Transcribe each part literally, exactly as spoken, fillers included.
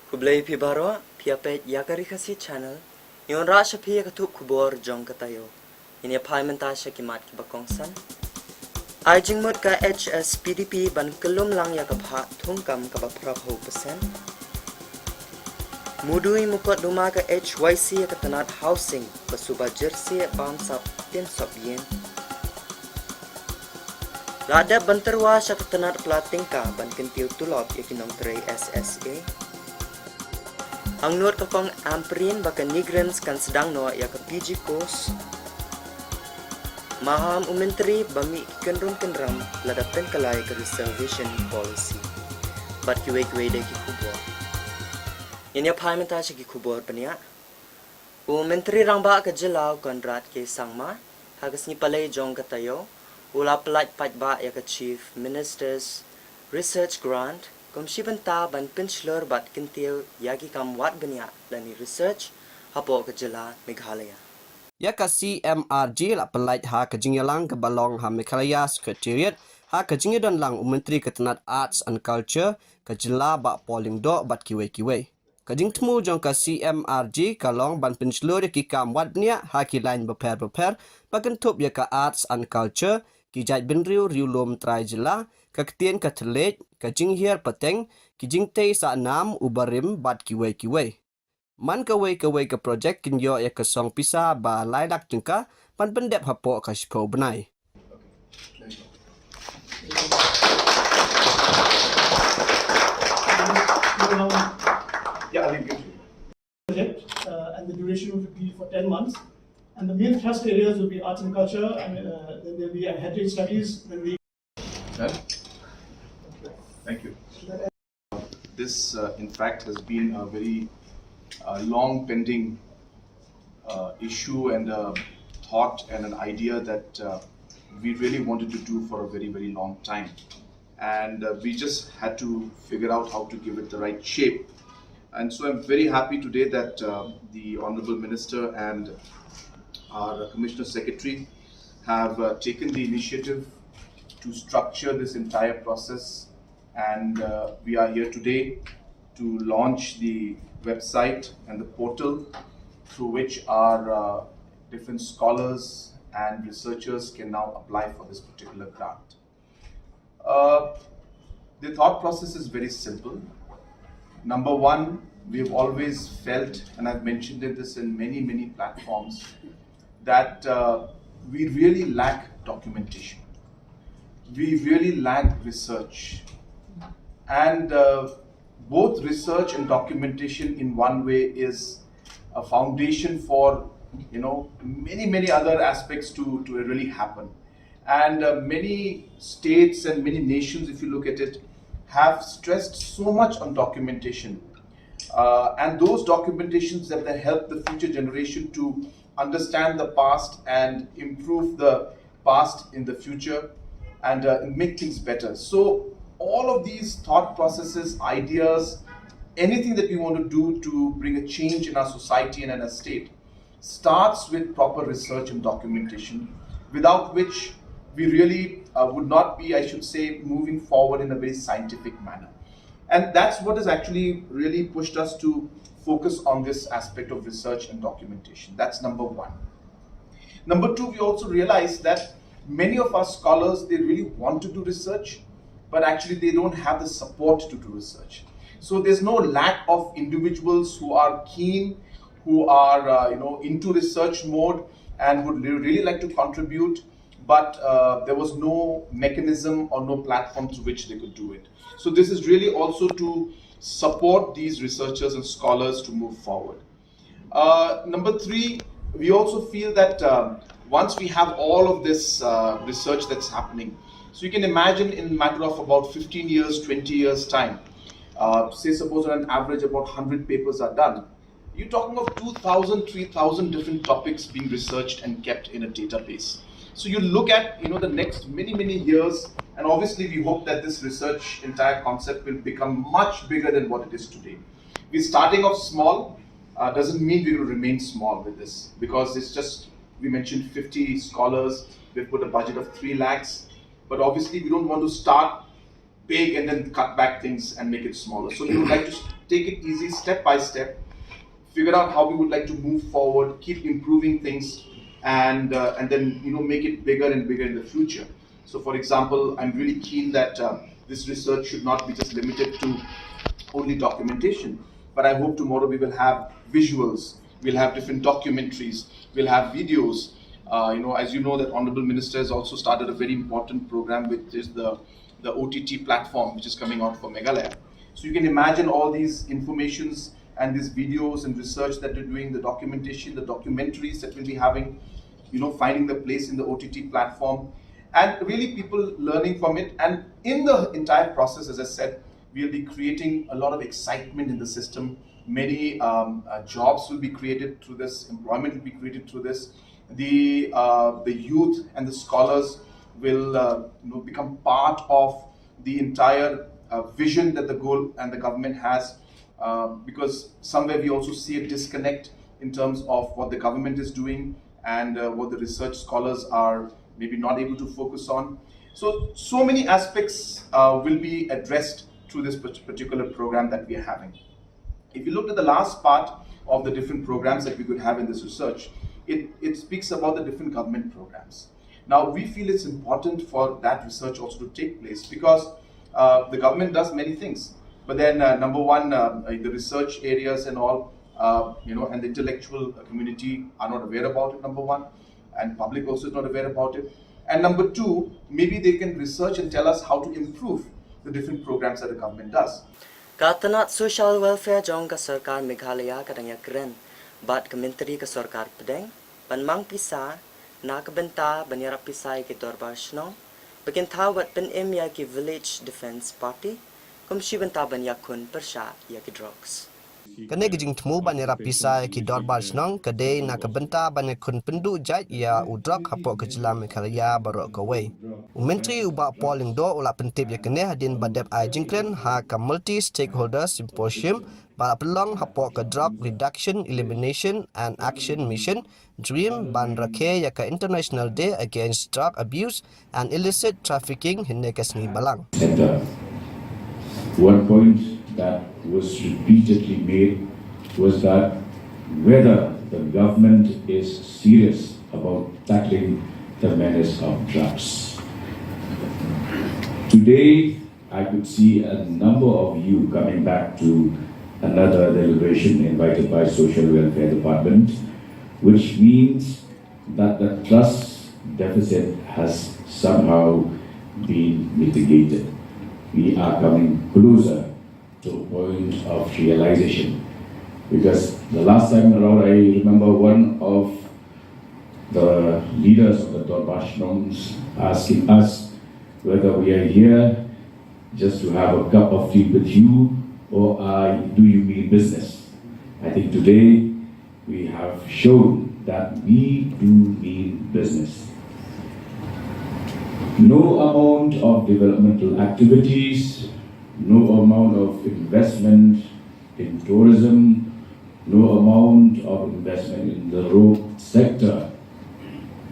Khublei phi baroh, phi ïa peit ïa ka Ri Khasi Channel. Ngi wanrah sha phi ïa ka thup khubor jong ka taïew. Ngin ïa phai mynta sha ki mat kiba kongsan. Ai jingmut ka H S P D P ban kyllum lang ïa ka phah thungkam kaba phra phew percent. Mudui mukotduma ka H Y C ïa ka tnat housing ba suba jersey bamsap tin sop ïing. La dep ban tyrwa sha ka tnat pla tyngka ban kyntiew tulop ïa ki nongtrei S S A. Angnud ka kong Ampareen ba ka NEIGRIHMS kan sdang noh ïa ka P G course. Maham u Myntri ba mih ki kynrum kynram lada pynkylla ïa ka reservation policy. Bad kiwei kiwei de ki khubor. Ngin ïa phai mynta sha ki khubor bniah. U Myntri Rangbah ka jylla u Conrad K Sangma, ha ka sngi Palei jong ka taïew, u la pyllait paidbah ïa ka Chief Minister's Research Grant, kum shi bynta ban pynshlur bad kyntiew ïa ki kam wad bniah lane research hapoh ka jylla Meghalaya. Ïa ka C M R G la pyllait ha ka jingïalang kaba long ha Meghalaya Secretariat, ha ka jingïadon lang u Myntri ka tnat Arts and Culture ka jylla Bah Paul Lyngdoh bad kiwei kiwei. Ka jingthmu jong ka C M R G ka long ban pynshlur ïa ki kam wad bniah ha ki lain bapher bapher, ba kynthup ïa ka arts and culture, ki jaitbynriew riewlum trai jylla, ka ktien ka thylliej, ka jinghiar pateng, ki jingtei sahnam u barim bad kiwei kiwei. Man kawei kawei ka project kin ïoh ïa ka song pisa ba lai lak tyngka ban pyndep hapoh ka shiphew bnai. Project, uh, and the duration would be for ten months. And the main thrust areas would be arts and culture, and uh, then there'll be, uh, heritage studies, then the Thank you. This, uh, in fact, has been a very uh, long pending uh, issue and a thought and an idea that uh, we really wanted to do for a very, very long time. And uh, we just had to figure out how to give it the right shape. And so I'm very happy today that uh, the Honorable Minister and our Commissioner Secretary have uh, taken the initiative to structure this entire process. And uh, we are here today to launch the website and the portal through which our uh, different scholars and researchers can now apply for this particular grant. Uh, the thought process is very simple. Number one, we've always felt, and I've mentioned this in many, many platforms, that uh, we really lack documentation. We really lack research. And uh, both research and documentation in one way is a foundation for, you know, many, many other aspects to, to really happen. And uh, many states and many nations, if you look at it, have stressed so much on documentation. Uh, and those documentations that then help the future generation to understand the past and improve the past in the future and uh, make things better. So all of these thought processes, ideas, anything that we want to do to bring a change in our society and in our state starts with proper research and documentation, without which we really uh, would not be, I should say, moving forward in a very scientific manner. And that's what has actually really pushed us to focus on this aspect of research and documentation. That's number one. Number two, we also realize that many of our scholars, they really want to do research, but actually they don't have the support to do research. So there's no lack of individuals who are keen, who are uh, you know into research mode and would really like to contribute, but uh, there was no mechanism or no platform through which they could do it. So this is really also to support these researchers and scholars to move forward. Uh, number three, we also feel that um, once we have all of this uh, research that's happening, so you can imagine in a matter of about fifteen years, twenty years time, uh, say suppose on an average about one hundred papers are done, you're talking of two thousand, three thousand different topics being researched and kept in a database. So you look at, you know, the next many, many years, and obviously we hope that this research entire concept will become much bigger than what it is today. We're starting off small, uh, doesn't mean we will remain small with this, because it's just, we mentioned fifty scholars, we've put a budget of three lakhs, but obviously we don't want to start big and then cut back things and make it smaller. So we would like to take it easy, step by step, figure out how we would like to move forward, keep improving things, and uh, and then, you know, make it bigger and bigger in the future. So, for example, I'm really keen that uh, this research should not be just limited to only documentation, but I hope tomorrow we will have visuals, we'll have different documentaries, we'll have videos. Uh, you know, as you know, that Honorable Minister has also started a very important program, which is the the O T T platform, which is coming out for Meghalaya. So you can imagine all these informations and these videos and research that we're doing, the documentation, the documentaries that we'll be having, you know, finding the place in the O T T platform, and really people learning from it. And in the entire process, as I said, we'll be creating a lot of excitement in the system. Many um, uh, jobs will be created through this, employment will be created through this. The uh, the youth and the scholars will uh, you know, become part of the entire uh, vision that the goal and the government has, uh, because somewhere we also see a disconnect in terms of what the government is doing and uh, what the research scholars are maybe not able to focus on. So, so many aspects uh, will be addressed through this particular program that we are having. If you look at the last part of the different programs that we could have in this research, it, it speaks about the different government programs. Now, we feel it's important for that research also to take place because uh, the government does many things. But then, uh, number one, uh, the research areas and all, uh, you know, and the intellectual community are not aware about it, number one, and public also is not aware about it. And number two, maybe they can research and tell us how to improve the different programs that the government does. Ka tnat Social Welfare jong ka sorkar Meghalaya ka dang ïakren bad ka Myntri ka sorkar pdeng ban mang pisa na ka bynta ban ïarap pisa ïa ki dorbar shnong, ba kin thaw bad pynim ïa ki Village Defence Party kum shi bynta ban ïakhun pyrshah ïa ki drugs. Kane ka jingthmu ban ïarap pisa ïa ki dorbar shnong ka dei na ka bynta ban ïakhun pynduh jait ïa u drok hapoh ka jylla Meghalaya baroh kawei. U Myntri u Bah Paul Lyngdoh u la pyntip ïa kane hadien ba dep ai jingkren ha ka Multi Stakeholder Symposium ba la pynlong hapoh ka Drug Reduction, Elimination and Action Mission, DREAM, ban rakhe ïa ka International Day Against Drug Abuse and Illicit Trafficking hynne ka sngi Balang. Center. One point that was repeatedly made was that whether the government is serious about tackling the menace of drugs. Today, I could see a number of you coming back to another deliberation invited by Social Welfare Department, which means that the trust deficit has somehow been mitigated. We are coming closer to a point of realization. Because the last time around, I remember one of the leaders of the Dorbar Shnongs asking us whether we are here just to have a cup of tea with you, or are, do you mean business? I think today we have shown that we do mean business. No amount of developmental activities, no amount of investment in tourism, no amount of investment in the road sector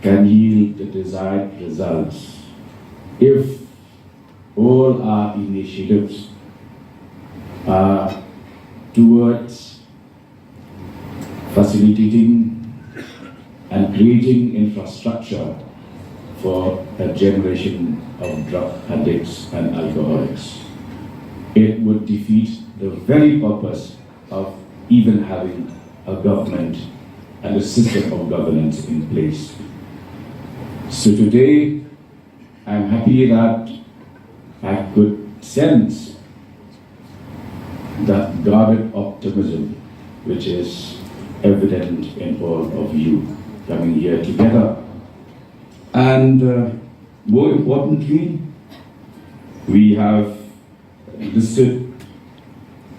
can yield the desired results if all our initiatives are towards facilitating and creating infrastructure for a generation of drug addicts and alcoholics. It would defeat the very purpose of even having a government and a system of governance in place. So today, I'm happy that I could sense that guarded optimism which is evident in all of you coming here together. And uh, more importantly, we have listed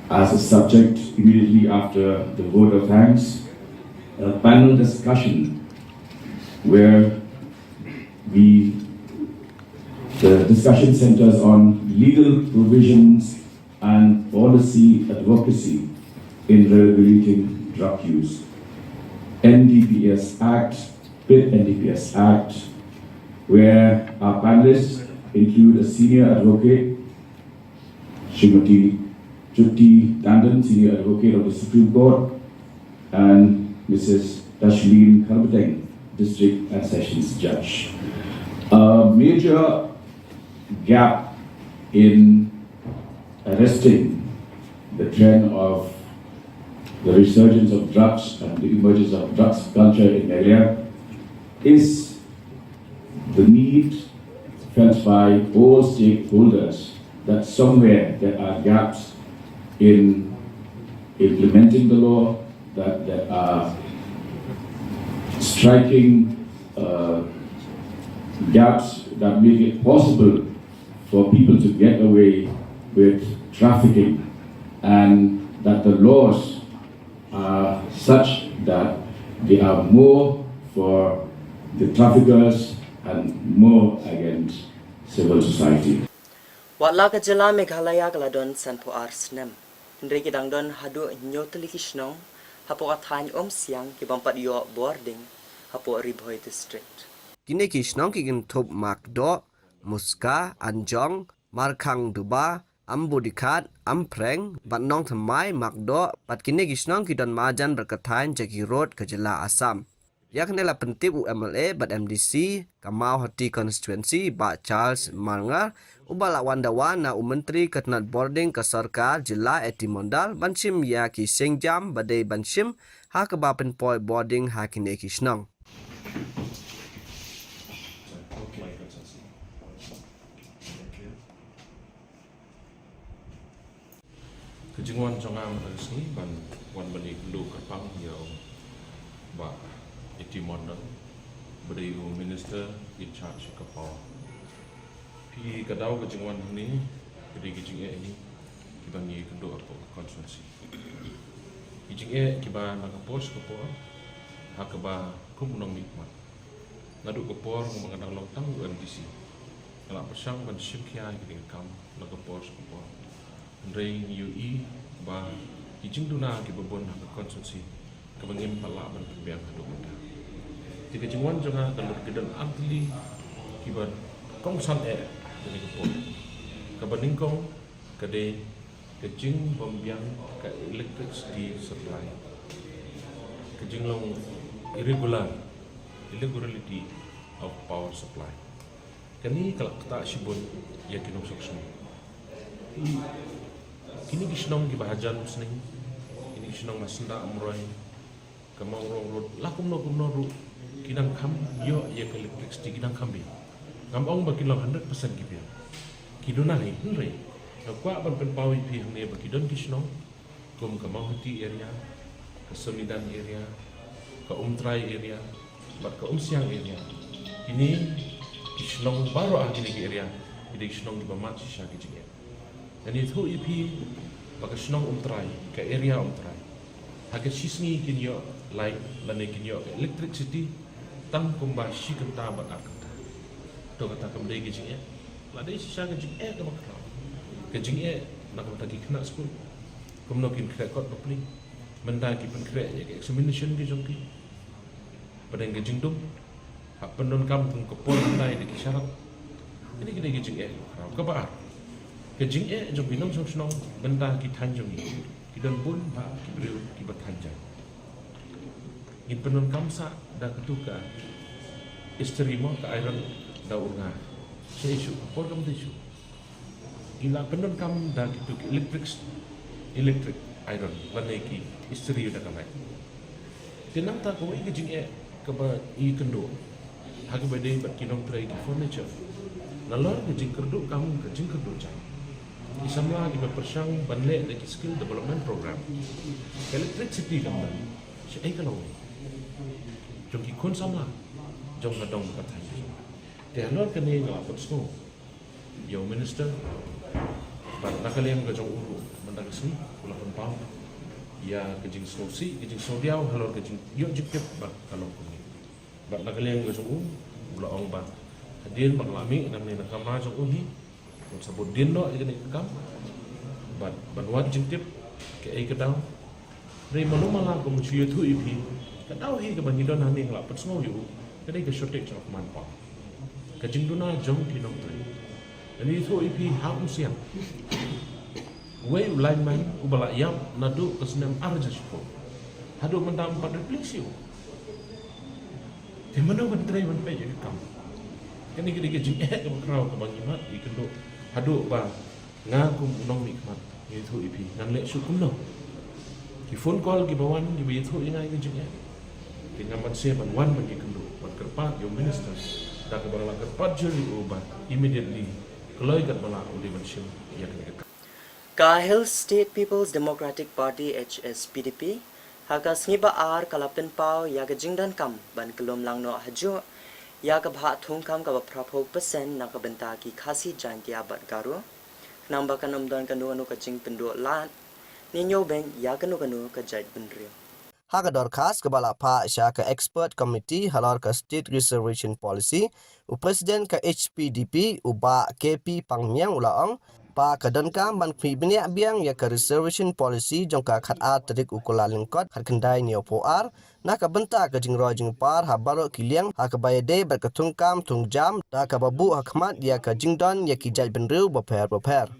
as a subject immediately after the vote of thanks a panel discussion where we the discussion centers on legal provisions and policy advocacy in regulating drug use. N D P S Act, PIT N D P S Act, where our panelists include a senior advocate Srimati Jyoti Tandon, Senior Advocate of the Supreme Court, and Missus Tashleen Kharbeteng, District and Sessions Judge. A major gap in arresting the trend of the resurgence of drugs and the emergence of drugs culture in Meghalaya is the need felt by all stakeholders that somewhere there are gaps in implementing the law, that there are striking uh, gaps that make it possible for people to get away with trafficking, and that the laws are such that they are more for the traffickers and more against civil society. Wat la ka jylla Meghalaya ka la don sanphew ar snem, hynrei ki dang don haduh hynñiew tylli ki shnong hapoh ka thaiñ Umsiang ki bym pat ïoh bording hapoh Ri Bhoi District. Kine ki shnong ki kynthup Makdoh, Muska, Anjong, Markhang Duba, Ambu Dikhat, Ampreng bad Nongthymmai. Makdoh bad kine ki shnong ki don marjan bad ka thaiñ jong ki rud ka jylla Assam. Ïa kane la pyntip u M L A bad M D C ka Mawhati Constituency, Bah Charles Marngar, uba la wan dawa na u Myntri ka tnat bording ka sorkar jylla A T Mondal ban shim ïa ki sienjam ba dei ban shim ha kaba pynpoi bording ha kine ki shnong. Ka jingwan jong nga mynta ka sngi ban wan ban ïakynduh kyrpang ïa u Bah A T Mondal, ba dei u Minister in charge ka power. Phi, ka daw ka jingwan hangne ka dei ka jingeh hi kiba ngi ïakynduh hapoh ka constituency. Ki jingeh kiba na ka por sha ka por ha kaba kum u nongmihkhmat. Naduh ka por nga dang long tang u M D C, nga la pyrshang ban shim khia ïa kine ki kam na ka por sha ka por. Hynrei ngi ïohi ba ki jingduna kiba bun ha ka constituency kaba ngim pat lah ban pynbiang haduh mynta. Te ka jingwan jong nga ka lut, ka don ar tylli kiba kongsan eh ha kane ka por. Kaba nyngkong ka dei ka jingbymbiang ka electricity supply, ka jinglong irregular, irregularity of power supply. Kane ka la ktah shibun ïa ki nongshong shnong. Kine ki shnong kiba hajan Umsning, kine ki shnong Masnda, Umroi, ka Mawrong Road, la kumno kumno ruh ki nang kham ïoh ïa ka electricity, ki nang kham biang. Ngam ong ba ki long hundred percent ki biang. Ki duna hi, hynrei nga kwah ban pynpaw ïa phi hangne ba ki don ki shnong kum ka Mawhati area, ka Sonidan area, ka Umtrai area bad ka Umsiang area. Kine ki shnong baroh ha kine ki area ki dei ki shnong kiba mad shisha ki jingeh. Ngan ïathuh ïa phi ba ka shnong Umtrai, ka area Umtrai, ha ka shi sngi kin ïoh light lane kin ïoh ka electricity tang kumba shi kynta bad ar kynta. To kata kam dei ka jingeh? La dei shisha ka jingeh kaba khraw, ka jingeh na ka bynta ki khynnah skul. Kumno kin khreh kot bapli mynta ki pynkhreh ïa ka examination ki jong ki? Pdeng ka jingdum, hap pyndonkam kum ka por mynta ïa ki sharak. Kine ki dei ki jingeh kaba khraw. Kaba ar, ka jingeh jong ki nongshong shnong mynta ki thaiñ jong ngi, ki don bun bah ki briew kiba thaiñ jaiñ. Ngin pyndonkam sah da katu ka istri mo, ka iron da ur nga. Sha issue ka por kam da issue. Ngi la pyndonkam da kitu ki electric, electric iron lane ki istri da ka light. Te nangta kawei ka jingeh kaba ngi kynduh ha kaba dei bad ki nongtrei ki furniture. Nalor ka jingkyrduh kam, ka jingkyrduh jam, ki samla kiba pyrshang ban leh da ki skill development program. Ka electricity kam don shaei ka lawei jong ki khun samla jong ka dong ka thaiñ. Te halor kane nga la pynsngew ïa u minister bad na ka liang ka jong u ruh mynta ka sngi u la pynpaw ïa ka jingsngewsih, ka jingsngewdiaw halor ka jingïoh jingtip ba ka long kumne. Bad na ka liang ka jong u, u la ong ba hadien ba ka la mih nangne na kamra jong u hi, un sa bud dien noh ïa kane ka kam bad ban wad jingtip kaei ka daw. Hynrei malu mala, kum shu ïathuh ïa phi, ka daw hi kaba ngi don hangne nga la pynsngew ïa u, ka dei ka shortage of manpower, ka jingduna jong ki nongtrei. Ngan ïathuh ïa phi ha Umsiang, Wei u lineman uba la ïap naduh ka snem arhajar shiphew haduh mynta ym pat replace ïa u. Te mano ban trei ban peit ïa ka kam? Kane ka dei ka jingeh kaba khraw kaba ngi mad ïakynduh haduh ba nga kum u nongmihkhmat nga ïathuh ïa phi ngan leh shuh kumno. Ki phone call kiba wan kiba ïathuh ïa nga ïa ka jingeh. Te ngam banse ban wan ban ïakynduh ban kyrpad ïa u minister da kaba nga la kyrpad jur ïa u ba immediately kloi katba lah u dei ban shim ïa kane ka kam. Ka Hill State People's Democratic Party, H S P D P, ha ka sngi ba ar ka la pynpaw ïa ka jingdonkam ban kyllum lang noh hajuh ïa ka bhah thungkam kaba phraphew percent na ka bynta ki Khasi, Jaintia bad Garo, khnang ba kan ym don kano kano ka jingpynduh lad ne ñiewbeiñ ïa kano kano ka jaitbynriew. Ha ka dorkhas kaba la phah sha ka Expert Committee halor ka State Reservation Policy, u President ka H P D P, u Bah K P Pangmiang, u la ong ba ka donkam ban khmih bniah biang ïa ka Reservation Policy jong ka khatar tarik u Kyllalyngkot khatkhyndai hynñiewphew ar na ka bynta ka jingroi jingpar ha baroh ki liang ha kaba ïadei bad ka thungkam thungjam da kaba buh ha khmat ïa ka jingdon ïa ki jaitbynriew bapher bapher.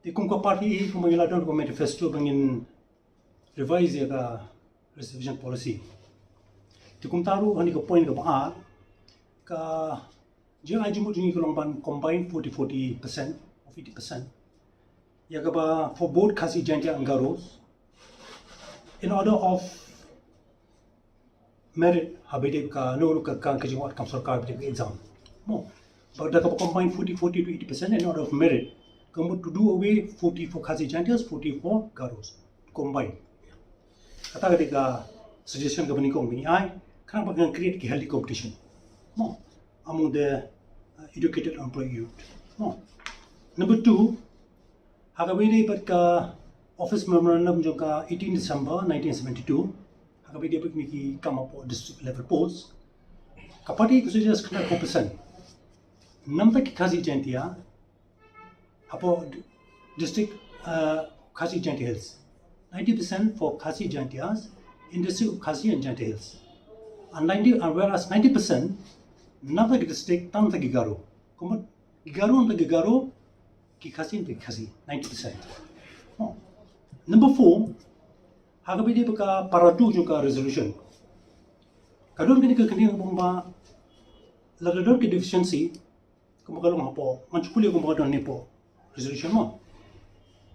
Te kum ka party hi kumba ngi la don ka manifesto ba ngin revise ïa ka reservation policy. Te kumta ruh ha kane ka point kaba ar ka jingai jingmut jong ngi ka long ban combine forty forty percent of eighty percent ïa kaba for both Khasi, Jaintia and Garos in order of merit haba ïadei ka, no, ka, ka, ka jingwad kam sorkar ba ïadei ka exam. Mo, ba da kaba combine forty forty to eighty percent in order of merit. Ka mut to do away forty for Khasi Jaintias, forty for Garos. Combine. Kata ka dei ka suggestion kaba nyngkong ba ngi ai, khnang ba kan create ki healthy competition, mo, among the, uh, educated employed youth. Mo. Number two, ha kaba ïadei bad ka office memorandum jong ka eighteen December nineteen seventy-two, ha kaba ïadei bad kine ki kam hapoh district level post, ka party ka suggest khyndai phew percent namta ki Khasi Jaintia hapoh d-, district, uh, Khasi Jaintia Hills. Ninety percent for Khasi Jaintias in district of Khasi and Jaintia Hills. And ninety, and whereas ninety percent namta ki district tang namta ki Garo. Ka mut ki Garo namta ki Garo, ki Khasi namta ki Khasi, ninety percent. Oh. Number four, ha kaba ïadei bad ka para two jong ka resolution, ka don kane ka kyntien kaba ong ba lada don ka deficiency, kumba ka long hapoh, ngan shu pule kumba ka don hapoh resolution mo.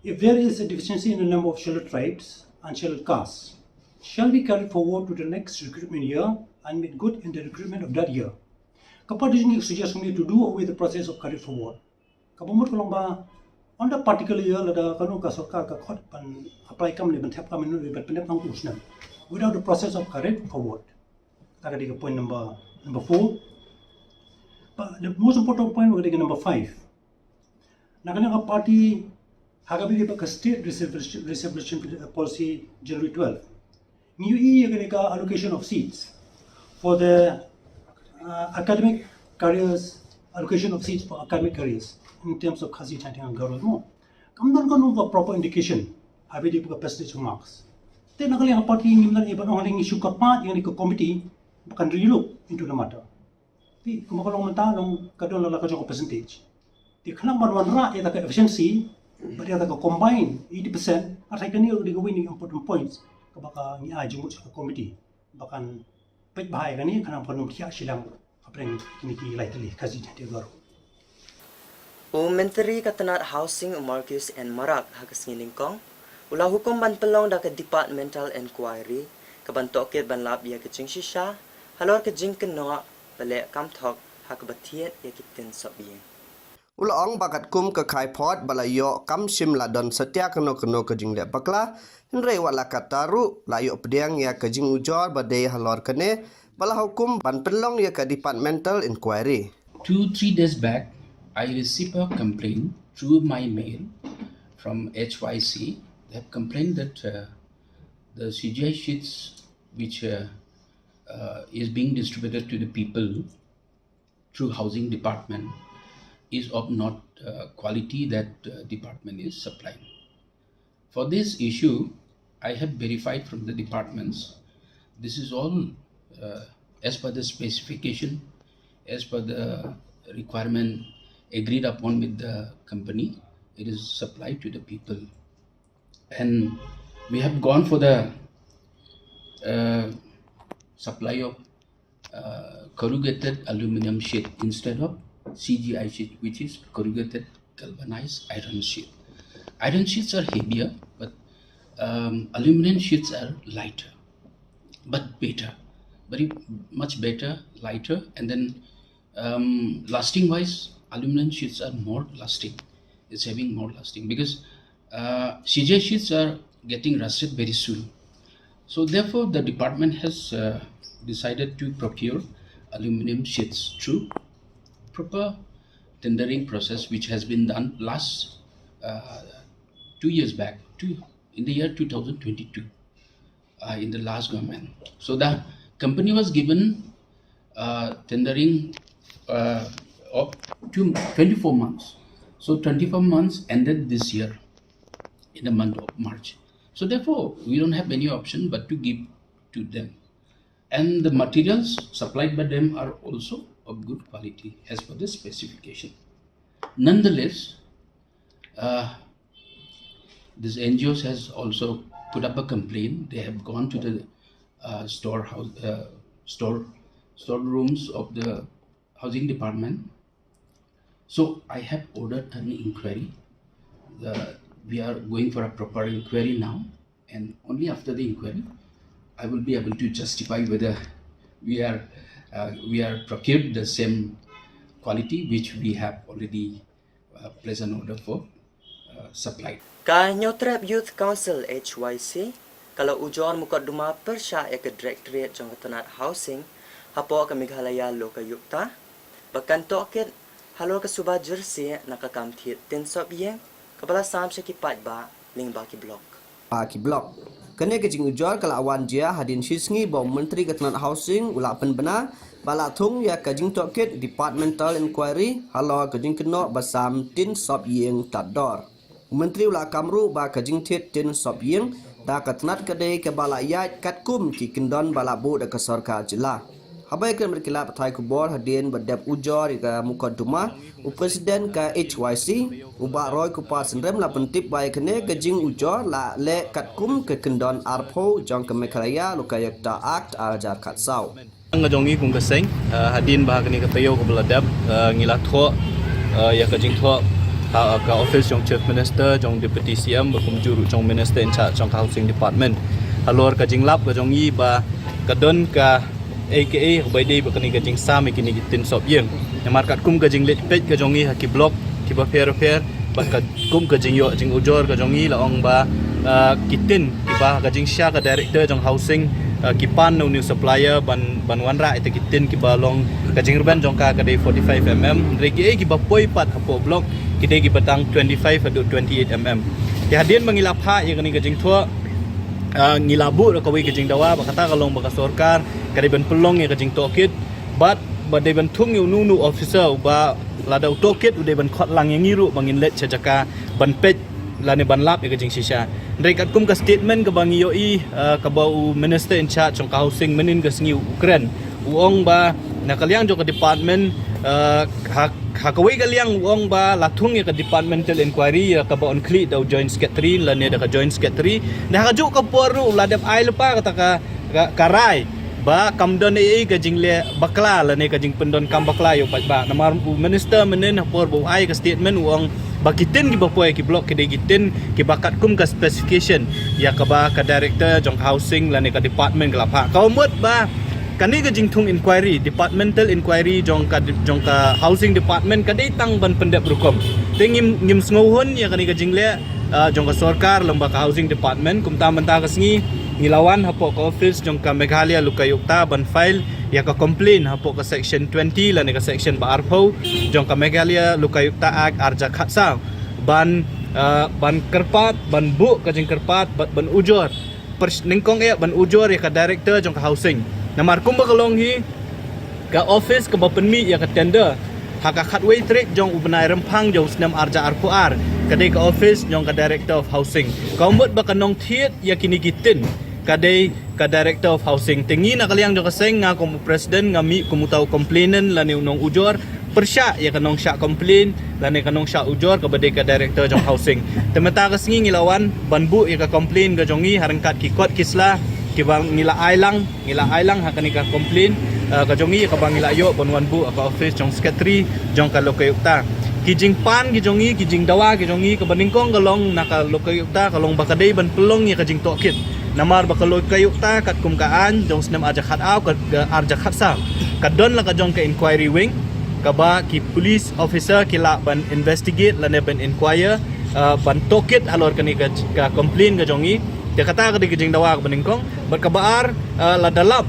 If there is a deficiency in the number of scheduled tribes and scheduled castes, shall be carried forward to the next recruitment year and made good in the recruitment of that year. Ka party jong ngi ka suggest kumne to do away the process of carried forward. Kaba mut ka long ba on the particular year lada kano ka sorkar ka khot ban apply kam ne ban thep kam ne ban pyndep tang utu u snem without the process of carried forward. Kata ka dei ka point number, number four. But the most important point ka dei ka number five. Na kane ka party ha kaba ïadei bad ka State Reservation, Reservation Policy January twelve, ngi ïohi ïa kane ka allocation of seats for the, uh, academic careers, allocation of seats for academic careers in terms of Khasi, Jaintia and Garo mo. Kam don kano ka proper indication haba ïadei bad ka percentage marks. Te na ka liang ka party ngim lah ban ong, ngi shu kyrpad ïa kane ka committee ba kan relook into the matter. Te kumba ka long mynta long ka don la ka jong ka percentage. Te khnang ban wanrah ïa ka efficiency bad ïa ka combine eighty percent, nga tharai kane ka dei kawei na ki important points kaba ka ngi ai jingmut sha ka committee ba kan peit bha ïa kane khnang ba kan ym thiah shiliang hapdeng kine ki lai tylli Khasi Jaintia Garo. U Myntri ka tnat Housing, u Marcuise N Marak, ha ka sngi nyngkong u la hukum ban pynlong da ka Departmental Inquiry ka ban tohkit ban lap ïa ka jingshisha halor ka jingkynnoh ba leh kam thok ha kaba thied ïa ki ktien sop ïing. U la ong ba katkum ka khaiphod ba la ïoh kam shym la don satia kano kano ka jingleh bakla, hynrei wat la katta ruh la ïoh pdiang ïa ka jingujor ba dei halor kane ba la hukum ban pynlong ïa ka Departmental Inquiry. Two, three days back, I received a complaint through my mail from H Y C. They have complained that, uh, the C G I sheets which, uh, uh, is being distributed to the people through housing department is of not, uh, quality that, uh, department is supplying. For this issue, I have verified from the departments. This is all, uh, as per the specification, as per the requirement agreed upon with the company. it is supplied to the people. And we have gone for the uh, supply of uh, corrugated aluminum sheet instead of C G I sheet, which is corrugated galvanized iron sheet. Iron sheets are heavier, but um, aluminum sheets are lighter, but better, very much better, lighter, and then um, lasting wise, aluminum sheets are more lasting. It's having more lasting because uh, C J sheets are getting rusted very soon. So therefore, the department has uh, decided to procure aluminum sheets through proper tendering process, which has been done last uh, two years back, two, in the year two thousand twenty-two, uh, in the last government. So the company was given uh, tendering uh, of two, twenty-four months. So twenty-four months ended this year in the month of March. So therefore, we don't have any option but to give to them. And the materials supplied by them are also of good quality as per the specification. Nonetheless, uh, this N G Os has also put up a complaint. They have gone to the uh, storehouse, uh, store, store rooms of the housing department. So I have ordered an inquiry. The, we are going for a proper inquiry now, and only after the inquiry, I will be able to justify whether we are uh, we are procured the same quality which we have already uh, placed an order for uh, supplied. Ka Hynñiewtrep Youth Council, H Y C, ka la ujor mukotduma pyrshah ïa ka Directorate jong ka tnat Housing hapoh ka Meghalaya Lokayukta ba kan tohkit halor ka suba jyrsieh na ka kam thied tin sop ïing kaba la sam sha ki paidbah lyngba ki block. Ba ki block. Kane ka jingujor ka la wan jia hadien shisngi ba u Myntri ka tnat Housing u la pynbna ba la thung ïa ka jingtohkit departmental inquiry halor ka jingkynnoh ba sam tin sop ïing tad dor. U Myntri u la kam ruh ba ka jingthied tin sop ïing da ka tnat ka dei kaba la ïaid katkum ki kyndon ba la buh da ka sorkar jylla. Haba ïakren bad ki lad pathai khubor hadien ba dep ujor ïa ka mukotduma, u President ka H Y C, u Bah Roykumar Synrem, la pyntip ba ïa kane ka jingujor la leh katkum ka kyndon arphew jong ka Meghalaya Lokayukta Act ar hajar khatsaw. Ka jong ngi kum ka seng, uh, hadien ba ha kane ka taïew kaba la dep, uh, ngi la thoh uh, ïa ka jingthoh ha ka office jong Chief Minister, jong Deputy C M, ba kumjuh ruh jong Minister in charge jong ka Housing Department halor ka jinglap ka jong ngi ba ka don ka A K A ba dei ba kane ka jingsam ïa kine ki tin sop ïing. Namar katkum ka jingleit peit ka jong ngi ha ki block kiba pher pher bad katkum ka jingïoh jingujor ka jong ngi la ong ba uh, ki tin kiba ka jingshisha ka Director jong Housing uh, ki pan na u new supplier ban ban wanrah ïa ki tin kiba long ka jingrben jong ka ka dei forty-five mm. Hynrei kiei kiba poi pat hapoh block ki dei kiba tang twenty-five haduh twenty-eight mm. Te hadien ba ngi la phah ïa kane ka jingthoh uh, ngi la buh da kawei ka jingdawa ba kata ka long ba ka sorkar ka dei ban pynlong ïa ka jingtohkit bad ba dei ban thung ïa uno uno officer uba lada u tohkit u dei ban khot lang ïa ngi ruh ba ngin leit sha jaka ban peit lane ban lap ïa ka jingshisha. Hynrei katkum ka statement kaba ngi ïohi uh, kaba u Minister in charge jong ka Housing mynnin ka sngi u kren, u ong ba na ka liang jong ka department uh, ha ha kawei ka liang u ong ba la thung ïa ka departmental inquiry ïa kaba on khlieh da u Joint Secretary lane da ka Joint Secretary. Na ha kajuh ka por ruh la dep ai lypa kata ka ka, ka rai ba kam don ei ei ka jingleh bakla lane ka jingpyndonkam bakla ïa u paidbah. Namar u Minister mynnin ha por ba u ai ka statement u ong ba ki tin kiba poi ki block ki dei ki tin kiba katkum ka specification ïa kaba ka Director jong ka Housing lane ka department ka la phah. Ka mut ba kane ka jingthung inquiry, departmental inquiry jong ka jong ka Housing Department ka dei tang ban pyndep rukom. Te ngim ngim sngewhun ïa kane ka jingleh uh, jong ka sorkar lem bad ka Housing Department. Kumta mynta ka sngi ngi la wan hapoh ka office jong ka Meghalaya Lokayukta ban file ïa ka complaint hapoh ka section twenty lane ka section ba arphew jong ka Meghalaya Lokayukta Act ar hajar khatsaw ban uh, ban kyrpad, ban buh ka jingkyrpad bad ban ujor pers- nyngkong eh ban ujor ïa ka Director jong ka Housing. Namar kumba ka long hi ka office kaba pynmih ïa ka tender ha ka khatwei tarik jong u bnai Rymphang jong u snem ar hajar arphew ar ka dei ka office jong ka Director of Housing. Ka mut ba ka nongthied ïa kine ki tin ka dei ka Director of Housing. Te ngi na ka liang jong ka seng, nga kum u President, nga mih kum uta u complainant lane u nongujor pyrshah ïa ka nongshah complain lane ka nongshah ujor kaba dei ka director jong housing. Te mynta ka sngi ngi la wan ban buh ïa ka complain ka jong ngi ha ryngkat ki kot ki sla kiba ngi la ai lang, ngi la ai lang ha kane ka complain, eh, ka jong ngi kaba ngi la ïoh ban wan buh ha ka office jong secretary jong ka Lokayukta. Ki jingpan ki jong ngi, ki jingdawa ki jong ngi kaba nyngkong ka long na ka Lokayukta ka long ba ka dei ban pynlong ïa ka jingtohkit. Namar ba ka Lokayukta katkum ka aiñ jong snem arhajar khatar ka, ka arhajar khatsaw ka don la ka jong ka inquiry wing kaba ki police officer ki lah ban investigate lane ban inquire, uh, ban tohkit halor kane ka, ka complain ka jong ngi. Te kata ka dei ka jingdawa kaba nyngkong. Bad kaba ar, uh, lada lap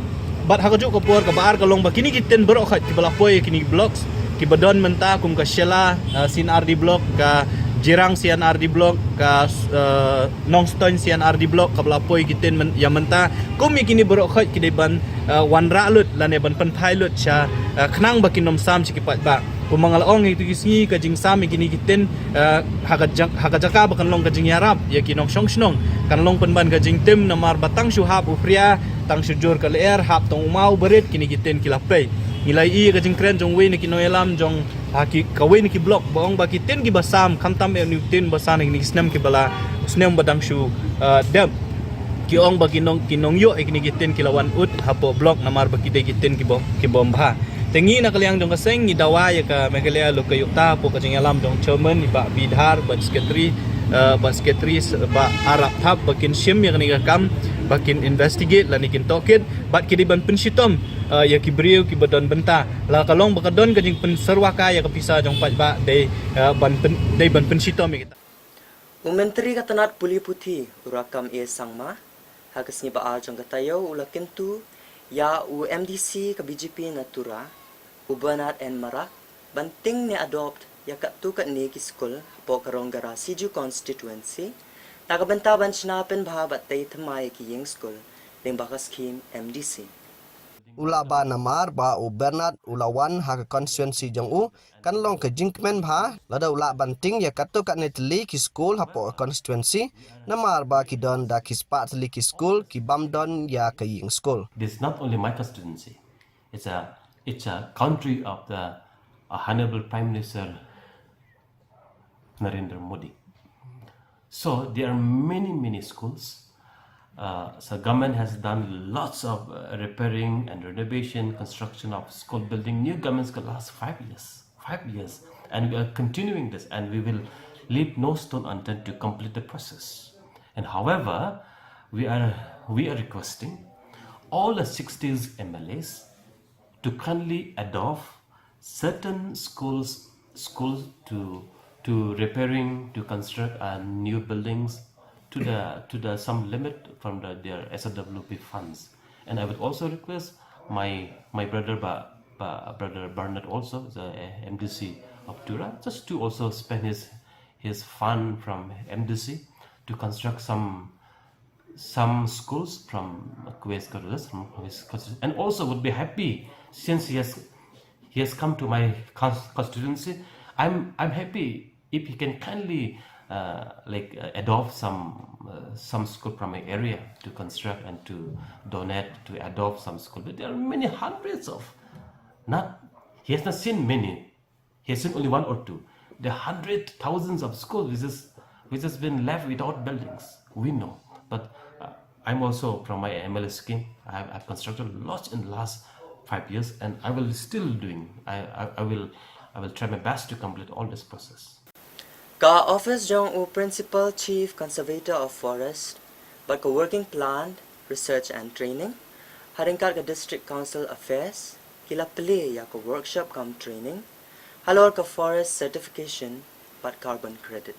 bad ha kajuh ka por kaba ar ka long ba kine ki ktien baroh khoit kiba la poi ïa kine ki blocks kiba don mynta kum ka Shella, uh, C and R D block, ka Jirang C and R D block, ka, uh, Nongstoiñ C and R D block kaba la poi ki ktien myn-, ïa mynta. Kum ïa kine baroh khoit ki dei ban, uh, wanrah lut lane ban pynphai lut sha, uh, khnang ba kin ym sam sha ki paidbah. Kumba nga la ong ïa kito ki sngi ka jingsam ïa kine ki ktien, uh, ha ka jak-, ha ka jaka ba kan long ka jingïarap ïa ki nongshong shnong, kan long pynban ka jingtim namar ba tang shu hap u phria, tang shu jur ka lyer, hap tang u maw barit, kine ki ktien ki la pei. Ngi la ïohi ïa ka jingkren jong uwei na ki nongïalam jong ha ki, kawei na ki block ba ong ba ki ktien kiba sam, khamtam ïa une u ktien ba sam ha kine ki snem kiba la, snem ba dang shu, uh, dep. Ki ong ba ki nong, ki nongïoh ïa kine ki ktien ki la wan ud hapoh block namar ba ki dei ki ktien kiba, kibym bha. Te ngi na ka liang jong ka seng ngi dawa ïa ka Meghalaya Lokayukta hapoh ka jingïalam jong chairman i Bah Bidhar bad secretary, uh, bad secretary s-, Bah Arap Thap ba kin shim ïa kane ka kam, ba kin investigate lane kin tohkit bad ki dei ban pynshitom, uh, ïa ki briew kiba don bynta. La ka long ba ka don ka jingpynsyrwa kai ïa ka pisa jong paidbah dei, uh, ban pyn-, dei ban pynshitom ïa kita. U Myntri ka tnat pule puthi u Rakkam A Sangma ha ka sngi ba ar jong ka taïew u la kyntu ïa u M D C ka B J P na Tura, u Bernard N Marak, ban tieng ne adopt ïa katto katne ki skul hapoh ka Rongara Siju constituency na ka bynta ban shna pynbha bad tei thymmai ïa ki ïing skul lyngba ka skhim M D C. U la ba namar ba u Bernard u la wan ha ka constituency jong u, kan long ka jingkmen bha lada u lah ban tieng ïa katto katne tylli ki skul hapoh ka constituency, namar ba ki don da ki spah tylli ki skul kibym don ïa ka ïing skul. This is not only my constituency. It's a, it's a country of the, uh, Honorable Prime Minister Narendra Modi. So there are many, many schools. Uh, so government has done lots of, uh, repairing and renovation, construction of school building. New government's got last five years, five years, and we are continuing this, and we will leave no stone unturned to complete the process. And however, we are, we are requesting all the sixties M L As to kindly adopt certain schools, schools to, to repairing, to construct, uh, new buildings to the, to the some limit from the, their S R W P funds. And I would also request my, my brother, Ba-, Ba-, brother Bernard also, the, uh, M D C of Tura, just to also spend his, his fund from M D C to construct some some schools from West Ghatots, from West Ghatots, and also would be happy since he has, he has come to my cons-, constituency. I'm, I'm happy if he can kindly, uh, like, uh, adopt some, uh, some school from my area to construct and to donate, to adopt some school. But there are many hundreds of, not, he has not seen many. He has seen only one or two. There are hundred thousands of schools which is, which has been left without buildings. We know. But, uh, I'm also from my M L A scheme. I have, I've constructed lots in the last five years, and I will still doing. I, I, I will, I will try my best to complete all this process. Ka office jong u Principal Chief Conservator of Forest bad ka Working Plant Research and Training, ha ryngkat ka District Council Affairs, ki la plie ïa ka workshop cum training halor ka forest certification bad carbon credit.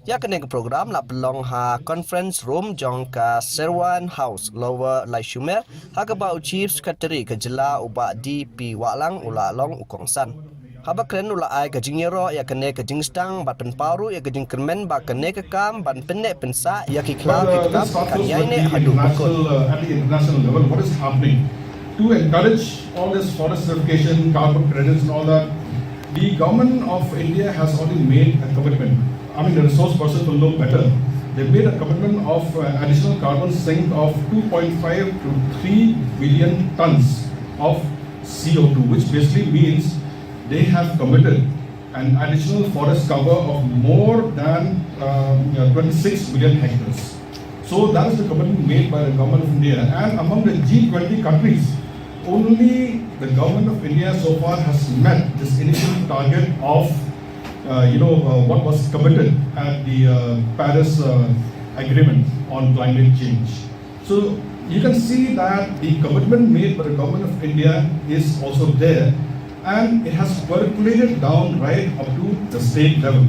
Ïa kane ka program la pynlong ha conference room jong ka Serwan House, Lower Laishumer, ha kaba u Chief Secretary ka jylla u Bah D P Wahlang u la long u kongsan. Haba kren u la ai ka jingïaroh ïa kane ka jingstad bad pynpaw ruh ïa ka jingkyrmen ba kane ka kam ban pynneh pynsah ïa ki khlaw ki ktab kan ïaineh haduh ba kut. At the international level, what is happening? To encourage all this forest certification, carbon credits and all that, the government of India has already made a commitment. I mean, the resource person will know better. They made a commitment of, uh, additional carbon sink of two point five to three billion tons of C O two, which basically means They have committed an additional forest cover of more than uh, you know, twenty-six million hectares. So that is the commitment made by the government of India. And among the G twenty countries, only the government of India so far has met this initial target of uh, you know uh, what was committed at the uh, Paris uh, Agreement on climate change. So you can see that the commitment made by the government of India is also there, and it has percolated down right up to the state level.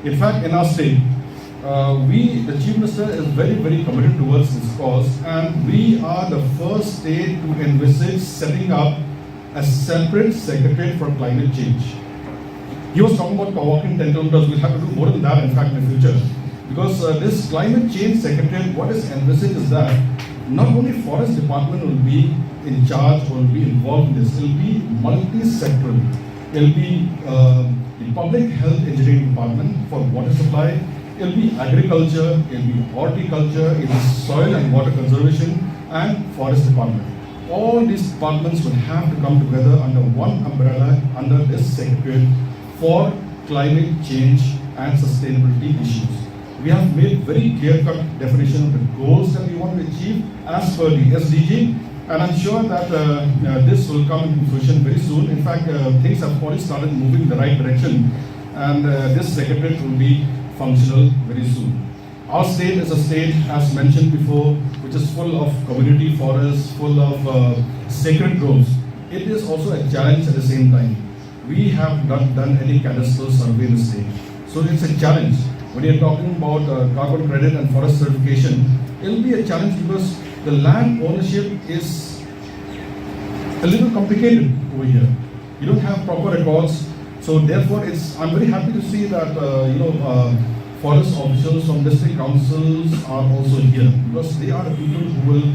In fact, in our state, uh, we, the Chief Minister is very, very committed towards this cause, and we are the first state to envisage setting up a separate secretariat for climate change. He was talking about walking ten kilometers. We'll have to do more than that, in fact, in the future. Because uh, this climate change secretariat, what is envisaged is that not only forest department will be in charge or will be involved in this, it will be multi-sectoral. It will be uh, the public health engineering department for water supply. It will be agriculture, it will be horticulture, it will be soil and water conservation and forest department. All these departments will have to come together under one umbrella under this secretariat for climate change and sustainability issues. We have made very clear-cut definition of the goals that we want to achieve as per the S D G, and I'm sure that uh, uh, this will come into fruition very soon. In fact, uh, things have already started moving in the right direction, and uh, this secretariat will be functional very soon. Our state is a state, as mentioned before, which is full of community forests, full of uh, sacred groves. It is also a challenge at the same time. We have not done any cadastral survey in the state. So it's a challenge. When you're talking about uh, carbon credit and forest certification, it'll be a challenge because the land ownership is a little complicated over here. You don't have proper records. So therefore, it's I'm very happy to see that uh, you know uh, forest officials from district councils are also here because they are the people who will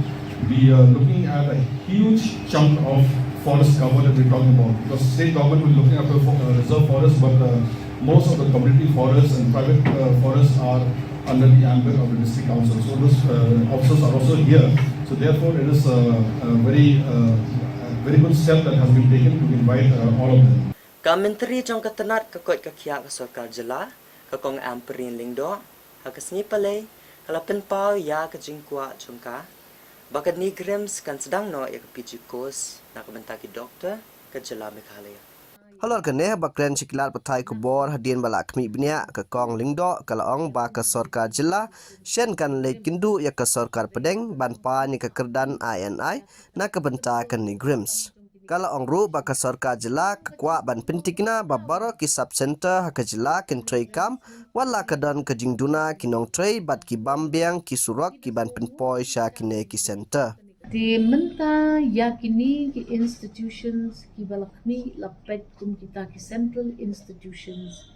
be uh, looking at a huge chunk of forest cover that we're talking about. Because state government will be looking after for, uh, reserve forest, but uh, most of the community forests and private uh, forests are under the ambit of the district council. So those uh, officers are also here. So therefore, it is a, a very, uh, a very good step that has been taken to invite uh, all of them. Ka Myntri jong ka tnat ka koit ka khiah ka sorkar jylla, ka Kong Ampareen Lyngdoh, ha ka sngi Palei, ka la pynpaw ïa ka jingkwah jong ka ba ka NEIGRIHMS kan sdang noh ïa ka P G course na ka bynta ki doktor ka jylla Meghalaya. Halor kane, haba kren sha ki lad pathai khubor hadien ba la khmih bniah, ka Kong Lyngdoh ka la ong ba ka sorkar jylla shen kan leit kynduh ïa ka sorkar pdeng ban pan ïa ka kyrdan I and I na ka bynta ka NEIGRIHMS. Ka la ong ruh ba ka sorkar jylla ka kwah ban pynthikna ba baroh ki sub center ha ka jylla kin trei kam, wat la ka don ka jingduna ki nongtrei bad ki bam biang ki surok ki ban pynpoi sha kine ki center. Te mynta ïa kine ki institutions kiba la khmih la peit kum kita ki central institutions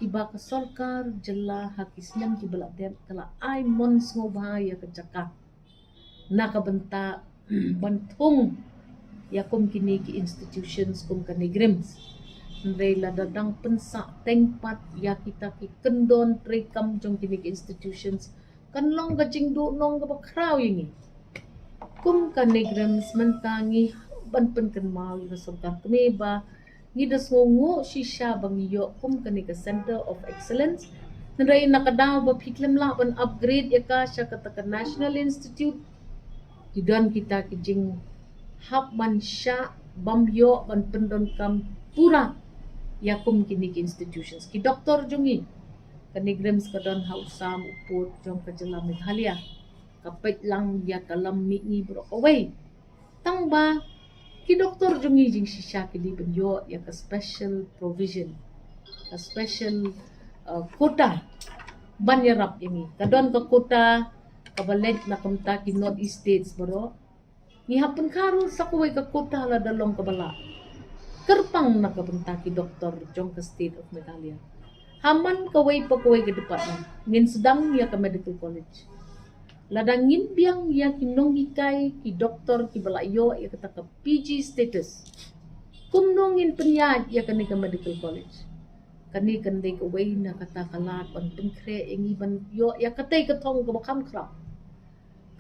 kiba ka sorkar jylla ha ki snem kiba la dep ka la ai mon sngewbha ïa ka jaka na ka bynta ban thung ïa kum kine ki institutions kum ka NEIGRIHMS. Hynrei lada dang pynsah teng pat ïa kita ki kyndon treikam jong kine ki institutions, kan long ka jingduhnong kaba khraw ïa ngi. Kum ka NEIGRIHMS mynta ngi hap ban pynkynmaw ïa ka sorkar kmie ba ngi da sngewnguh shisha ba ngi ïoh kum kane ka Center of Excellence. Hynrei na ka daw ba phi khlem lah ban upgrade ïa ka sha kata ka National Institute, ki don kita ki jinghap ban shah bam ïoh ban pyndonkam pura ïa kum kine ki institutions. Ki doktor jong ngi, ka NEIGRIHMS ka don ha u sam u pud jong ka jylla Meghalaya. Ka peit lang ïa ka lam mihngi baroh kawei. Tang ba ki doktor jong ngi jingshisha ki dei ban ïoh ïa ka special provision, ka special uh, quota ban ïarap ïa ngi. Ka don ka quota kaba leit na ka bynta ki North East States baroh. Ngi hap pynkha ruh sa kawei ka quota lada long kaba lah kyrpang na ka bynta ki doktor jong ka State of Meghalaya. Ha man kawei pa kawei ka department ngin sdang ïa ka medical college. Lada ngin biang ïa ki nonghikai ki doktor kiba la ïoh ïa kata ka P G status, kumno ngin pynïaid ïa kane ka medical college? Kane kan dei kawei na kata ka lad ban pynkhreh ïa ngi ban ïoh ïa katei ka thong kaba kham khraw.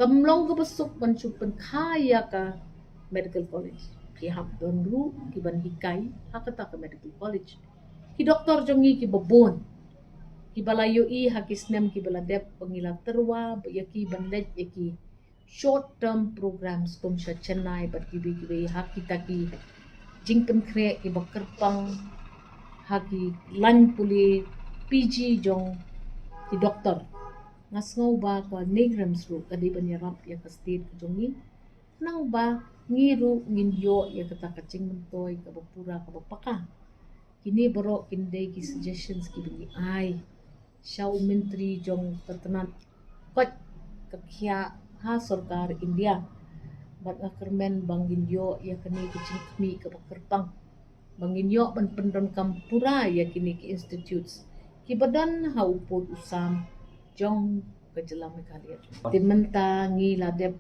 Kam long kaba suk ban shu pynkha ïa ka medical college. Ki hap don ruh ki ban hikai ha kata ka medical college. Ki doktor jong ngi ki babun, ki ba la ïohi ha ki snem ki ba la dep, ba ngi la tyrwa ba ïa ki ban leit ïa ki short term programs kum sha Chennai bad kiwei kiwei ha kita ki jingpynkhreh ki ba kyrpang ha ki lain pule P G jong ki doktor. Nga sngew ba ka NEIGRIHMS ruh ka dei ban ïarap ïa ka state ka jong ngi. Nang ba ngi ruh ngin ïoh ïa kata ka jingmyntoi ka ba pura ka ba paka. Kine baroh kin dei ki suggestions ki ba ngi ai sha u myntri jong ka tnat koit ka khiah ha sorkar India. Bad nga kyrmen ba ngin ïoh ïa kane ka jingkhmih ka ba kyrpang, ba ngin ïoh ban pyndonkam pura ïa kine ki institutes ki ba don ha u pud u sam jong ka jylla Meghalaya. Te mynta ngi la dep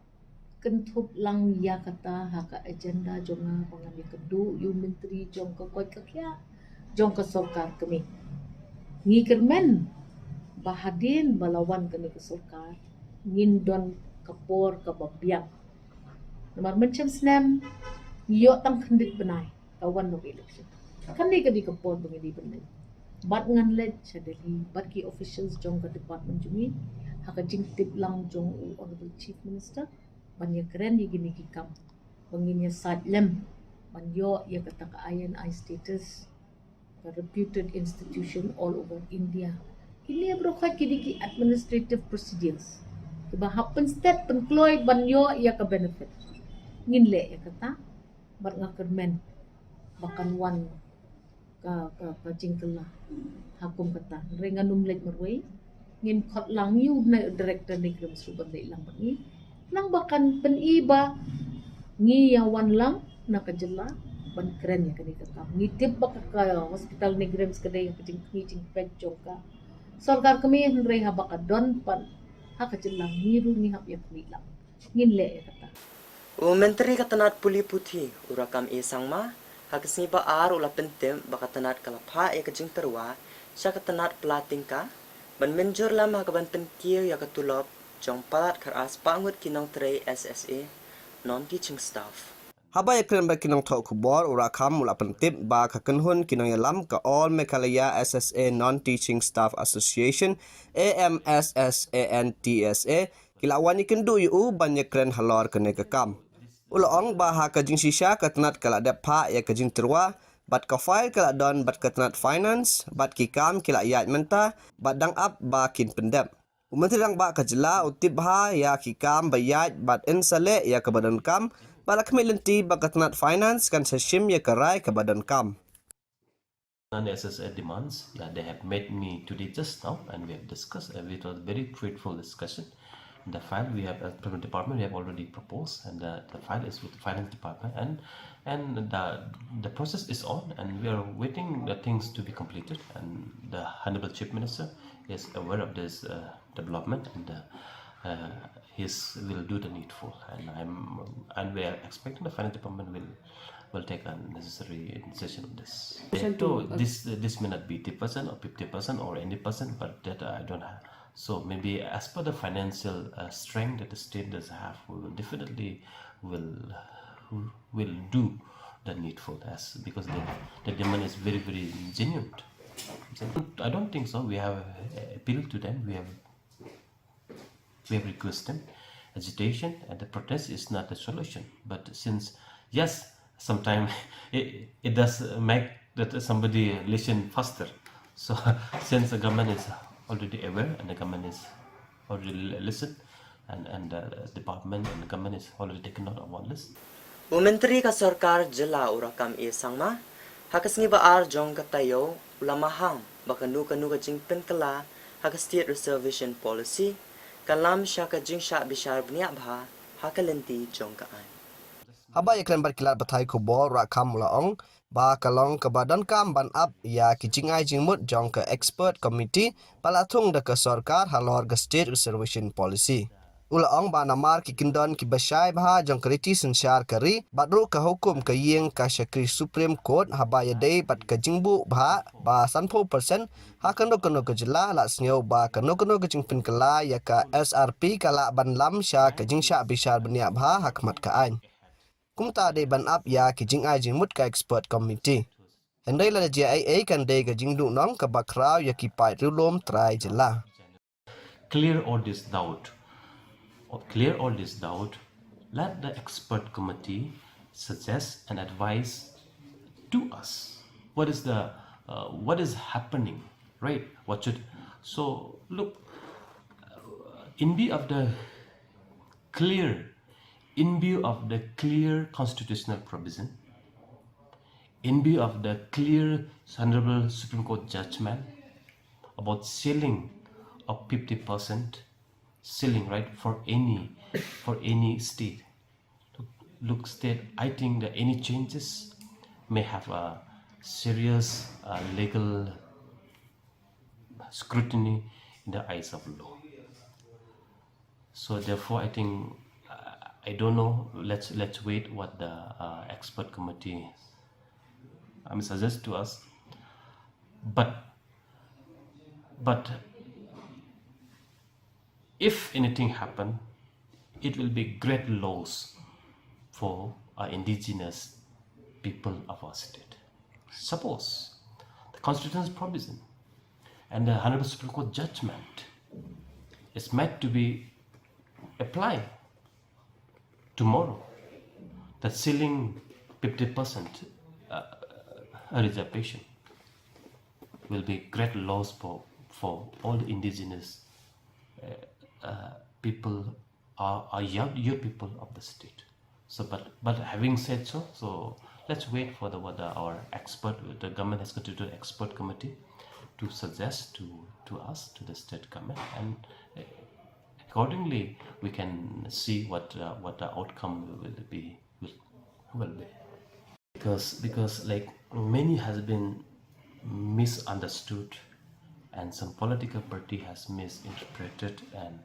kynthup lang ïa kata ha ka agenda jong nga ba ngan ïakynduh ïa u myntri jong ka koit ka khiah jong ka sorkar kmie. Ngi kyrmen ba hadien ba la wan kane ka sorkar ngin don ka por ka ba biang. Namar mynshem snem ngi ïoh tang khyndiat bnai ka wan noh election. Kane ka dei ka por ba ngi dei ban leit. Bad ngan leit sha Delhi bad ki officials jong ka department jong ngi ha ka jingtip lang jong u Honorable Chief Minister ban ïakren ïa kine ki kam ba ngin ïasaid lem ban ïoh ïa kata ka I N I status, ka reputed institution all over India. Kine baroh ki dei ki administrative procedures ki ba hap pynstet pynkloi ban ïoh ïa ka benefit. Ngin leh ïa kata bad nga kyrmen ba kan wan ka, ka, ka jingkylla ha kum kata. Hynrei ngan ym leit marwei, ngin khot lang ïa u director NEIGRIHMS ruh ban leit lang bad ngi. Nang ba kan pyni ba ngi ïa wan lang na ka jylla ban kren ïa kane ka kam. Ngi tip ba ka, ka hospital NEIGRIHMS ka dei ka jingkmie jingpeit jong ka sorkar kmie, hynrei haba ka don pat ha ka jylla ngi ruh ngi hap ïa kmie lang. Ngin leh ïa kata. U Myntri ka tnat pule puthi u Rakkam A Sangma ha ka sngi ba ar u la pyntip ba ka tnat ka la phah ïa ka jingtyrwa sha ka tnat pla tyngka ban mynjur lem ha ka ban pynkiew ïa ka tulop jong palat khatar spah ngut ki nongtrei S S A, non-teaching staff. Haba ïakren bad ki nongthoh khubor, u Rakkam u la pyntip ba ka kynhun ki nongïalam ka All Meghalaya S S A Non-Teaching Staff Association, A M S S A N T S A, ki la wan ïakynduh ïa u ban ïakren halor kane ka kam. U la ong ba ha ka jingshisha ka tnat ka la dep phah ïa ka jingtyrwa bad ka file ka la don bad ka tnat finance bad ki kam ki la ïaid mynta bad dang ap ba kin pyndep. U Myntri Rangbah ka jylla u tip bha ïa ki kam ba ïaid bad yn sa leh ïa ka ba donkam, bad la khmih lynti ba ka tnat finance kan sa shim ïa ka rai ka ba donkam. Non-S S A demands, yeah, they have met me today just now, and we have discussed, and it was a very fruitful discussion. The file we have, uh, from the department, we have already proposed, and the, the file is with the finance department, and, and the, the process is on, and we are waiting the things to be completed, and the Honorable Chief Minister is aware of this, uh, development, and, uh, uh, he's, will do the needful, and I'm, and we are expecting the finance department will, will take a necessary decision on this. So this, this may not be eighty percent or fifty percent or any percent, but that I don't have. So maybe as per the financial, uh, strength that the state does have, we will definitely will, will do the needful, as, because the, the demand is very, very genuine. So I don't think so. We have, uh, appealed to them. We have, we have requested them. Agitation and the protest is not the solution. But since, yes, sometimes it, it does make that somebody listen faster. So since the government is already aware and the government is already li-, listened, and, and the department and the government is already taken note of all this. U Myntri ka Sorkar Jylla u Rakkam A Sangma ha ka sngi ba ar jong ka taïew u la maham ba kano kano ka jingpynkylla ha ka State Reservation Policy ka lam sha ka jingshah bishar bniah bha ha ka lynti jong ka aiñ. Haba ïakren bad ki lad pathai khubor, u Rakkam u la ong ba ka long kaba donkam ban ap ïa ki jingai jingmut jong ka Expert Committee ba la thung da ka sorkar halor ka State Reservation Policy. U la ong ba namar ki kyndon kiba shai bha jong ka riti synshar ka ri bad ruh ka hukum ka ïing ka shakri Supreme Court haba ïadei bad ka jingbuh bhah ba sanphew percent ha kano kano ka jylla, la sngew ba kano kano ka jingpynkylla ïa ka S R P ka lah ban lam sha ka jingshah bishar bniah bha ha khmat ka aiñ. Kumta dei ban ap ïa ki jingai jingmut ka expert committee. Hynrei lada jia ei ei kan dei ka jingduhnong kaba khraw ïa ki paid riewlum trai jylla. Clear all this doubt. Or clear all this doubt. Let the expert committee suggest and advise to us. What is the uh, what is happening, right? What should so look uh, in view of the clear, in view of the clear constitutional provision, in view of the clear Honorable Supreme Court judgment about ceiling of fifty percent ceiling, right, for any for any state. Look, state, I think that any changes may have a serious uh, legal scrutiny in the eyes of law. So therefore, I think uh, I don't know. Let's let's wait what the uh, expert committee I mean suggest to us. But but if anything happen, it will be great loss for our indigenous people of our state. Suppose the constitution's provision and the Honorable Supreme Court judgment is meant to be applied tomorrow, the ceiling fifty percent uh, reservation will be great loss for, for all the indigenous uh, uh, people, our, our young, young people of the state. So, but but having said so, so let's wait for the what the, our expert. The government has constituted an expert committee to suggest to to us to the state government, and uh, accordingly we can see what uh, what the outcome will be will, will be. Because because like many has been misunderstood and some political party has misinterpreted and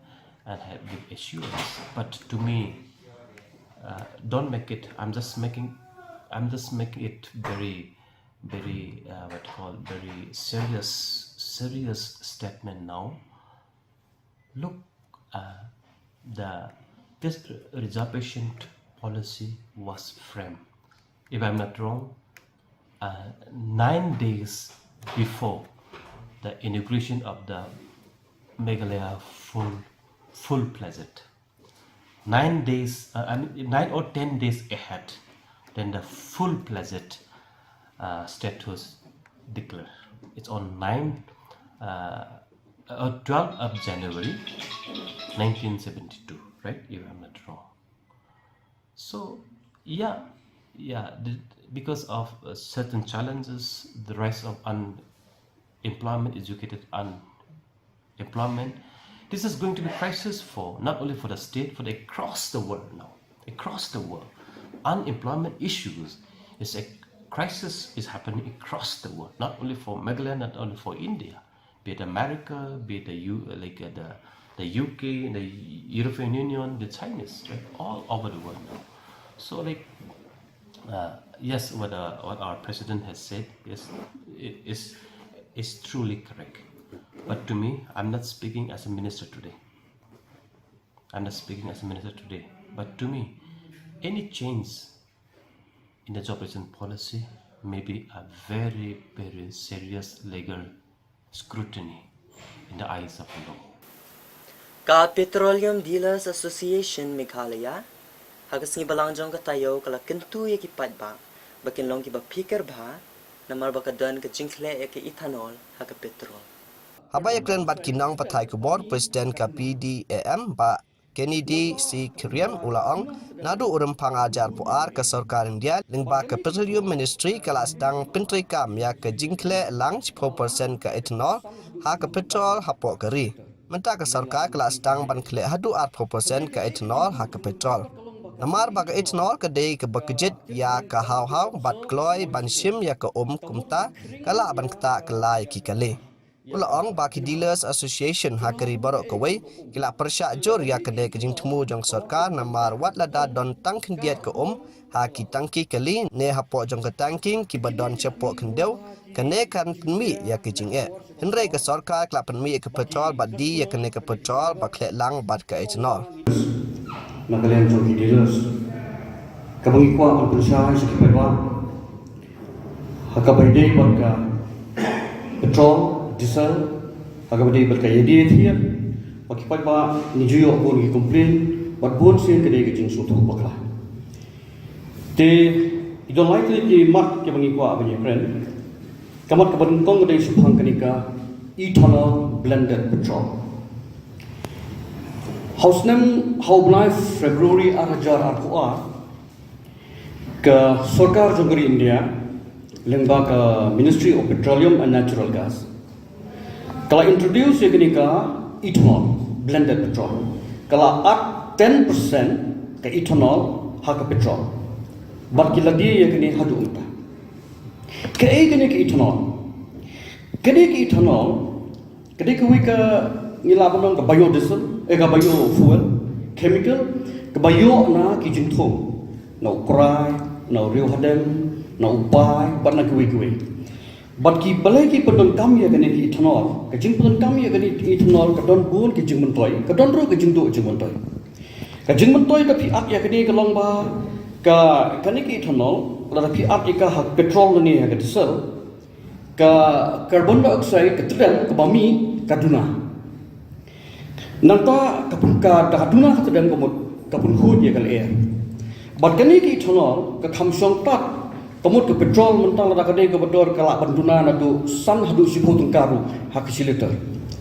and have give assurance. But to me, uh, don't make it. I'm just making. I'm just making it very, very uh, what call very serious, serious statement now. Look, uh, the this reservation policy was framed, if I'm not wrong, uh, nine days before the inauguration of the Meghalaya full full-fledged. Nine days, uh, I mean, nine or ten days ahead, then the full-fledged uh, status declared. It's on nine, uh, uh, twelfth of January, nineteen seventy-two, right? If I'm not wrong. So, yeah, yeah, the, because of uh, certain challenges, the rise of unemployment, educated unemployment, this is going to be crisis for not only for the state, but across the world now. Across the world, unemployment issues is a crisis is happening across the world, not only for Meghalaya, not only for India, be it America, be it the U, like uh, the the U K, the European Union, the Chinese, right? All over the world now. So like, uh, yes, what uh, what our president has said is is is truly correct. But to me, I'm not speaking as a minister today. I'm not speaking as a minister today. But to me, any change in the job creation policy may be a very, very serious legal scrutiny in the eyes of the law. Ka Petroleum Dealers Association Meghalaya ha ka sngi balang jong ka taïew ka la kyntu ïa ki paidbah ba kin long kiba phikir bha namar ba ka don ka jingkhleh ïa ka ethanol ha ka petrol. Haba ïakren bad ki nongpathai khubor, President ka P D A M, Bah Kennedy C Khyriem u la ong, naduh u rymphang ar hajar arphew ar ka sorkar India lyngba ka Petroleum Ministry ka la sdang pyntreikam ïa ka jingkhleh lang shiphew percent ka ethanol ha ka petrol hapoh ka ri. Mynta ka sorkar ka la sdang ban khleh haduh arphew percent ka ethanol ha ka petrol. Namar ba ka ethanol ka dei kaba kjit ïa ka haw haw bad kloi ban shim ïa ka um, kumta ka lah ban ktah kylla ïa ki kali. U la ong ba ki Dealers Association ha ka ri baroh kawei ki la pyrshah jur ïa kane ka jingthmu jong ka sorkar namar wat lada don tang khyndiat ka um ha ki tangki kali ne hapoh jong ka tanking kiba don shapoh khyndew, kane kan pynmih ïa ka jingeh. Hynrei ka sorkar ka la pynmih ïa ka petrol bad die ïa kane ka petrol ba khleh lang bad ka ethanol. Na ka liang jong ki dealers, Kaba ngi kwah ban pynshai sha ki paidbah ha kaba ïadei bad ka petrol, diesel, ha kaba ïadei bad ka ïadie thied ba ki paidbah ngi ju ïoh bun ki complain bad bun sien ka dei ka jingsngewthuh bakla. Te i don lai tylli ki mat kiba ngi kwah ban ïakren. Ka mat kaba nyngkong ka dei shaphang kane ka ethanol blended petrol. Ha u snem, ha u bnai February ar hajar arphew ar, ka sorkar jong ka ri India lyngba ka Ministry of Petroleum and Natural Gas ka la introduce ïa kane ka ethanol blended petrol. Ka la add ten percent ka ethanol ha ka petrol. Bad ki la die ïa kane haduh mynta. Kaei kane ka ethanol? Kane ka ethanol ka dei kawei ka, ngi lah ban ong, ka biodiesel, eh, ka biofuel, chemical, kaba ïoh na ki jingthung, na u krai, na u riew hadem, na u pai, bad na kiwei kiwei. Bad ki, balei ki pyndonkam ïa kane ka ethanol? Ka jingpyndonkam ïa kane ka ethanol ka don bun ki jingmyntoi, ka don ruh ki jingduh jingmyntoi. Ka jingmyntoi da phi add ïa kane ka long ba ka, kane ka ethanol, lada phi add ïa ka ha petrol ne ha ka diesel, ka carbon dioxide, ka tdem kaba mih, ka duna. Nangta ka pyn-, ka, ka duna ka tdem ka mut ka pynkhuid ïa ka lyer. Bad kane ka ethanol ka kham shong tad ka mut ka petrol mynta, lada ka dei kaba dor ka lah ban duna naduh san haduh shiphew tyngka ruh ha ka shi liter.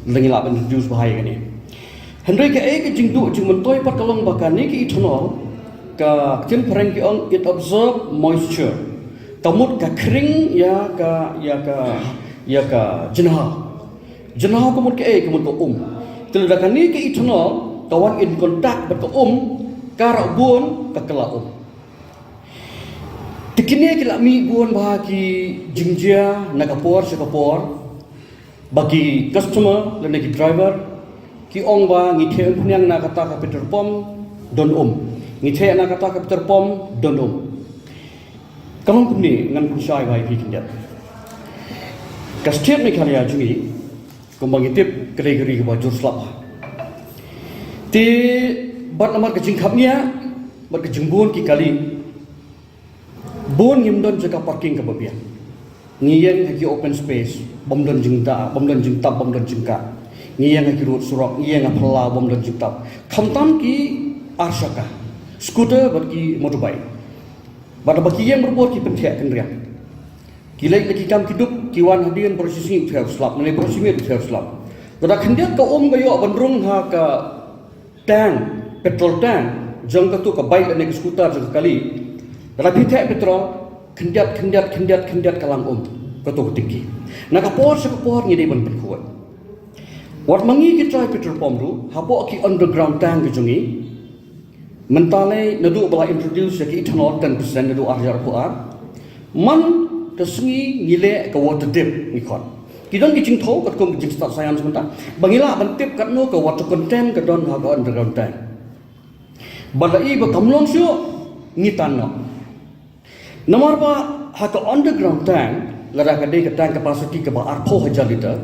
Lada ngi lah ban reduce bha ïa kane. Hynrei kaei ka jingduh jingmyntoi pat ka long ba kane ka ethanol, ka ktien phareng ki ong it absorb moisture. Ka mut ka khring ïa ka, ïa ka, ïa ka jnau. Jnau ka mut kaei? Ka mut ka um. Te lada kane ka ethanol ka wan in contact bad ka um, ka rah bun ka kylla um. Te kine ki la mih bun bha ki jingjia na ka por sha ka por. Ba ki customer lane ki driver ki ong ba ngi theh umphniang na kata ka petrol pump, don um. Ngi theh na kata ka petrol pump, don um. Ka long kumne, ngan pynshai bha ïa phi khyndiat. Ka state Meghalaya jong ngi, kumba ngi tip, ka dei ka ri kaba jur slap. Te bad namar ka jingkhapngiah bad ka jingbun ki kali, bun ngim don jaka parking kaba biang. Ngi ïeng ha ki open space, bym don jingda, bym don jingtap, bym don jingkah. Ngi ïeng ha ki road surok, ngi ïeng ha phyllaw, bym don jingtap. Khamtam ki ar shaka, scooter bad ki motorbike. Bad haba ki ïeng barabor ki pyntheh kynriang. Ki leit na ki kam ki duk, ki wan hadien baroh shi sngi u theh u slap, ne baroh shi miet u theh u slap. Lada khyndiat ka um ka ïoh ban rung ha ka tank, petrol tank jong kato ka bike ne ka scooter jong ka kali. Lada phi theh petrol, khyndiat, khyndiat, khyndiat, khyndiat ka lang um kato ka tengki. Na ka por sha ka por ngi dei ban pynkhuid. Wat ma ngi ki trai petrol pump ruh, hapoh ki underground tank ki jong ngi, mynta lei naduh ba la introduce ïa ki ethanol ten percent naduh ar hajar arphew ar, man ka sngi ngi leh ka water dip ngi khot. Ki don ki jingthew katkum ki jingstad science mynta ba ngi lah ban tip katno ka water content ka don ha ka underground tank. Bad la i ba kam long shuh, ngi tan noh. Namar ba ha ka underground tank, lada ka dei ka tank capacity kaba arphew hajar liter,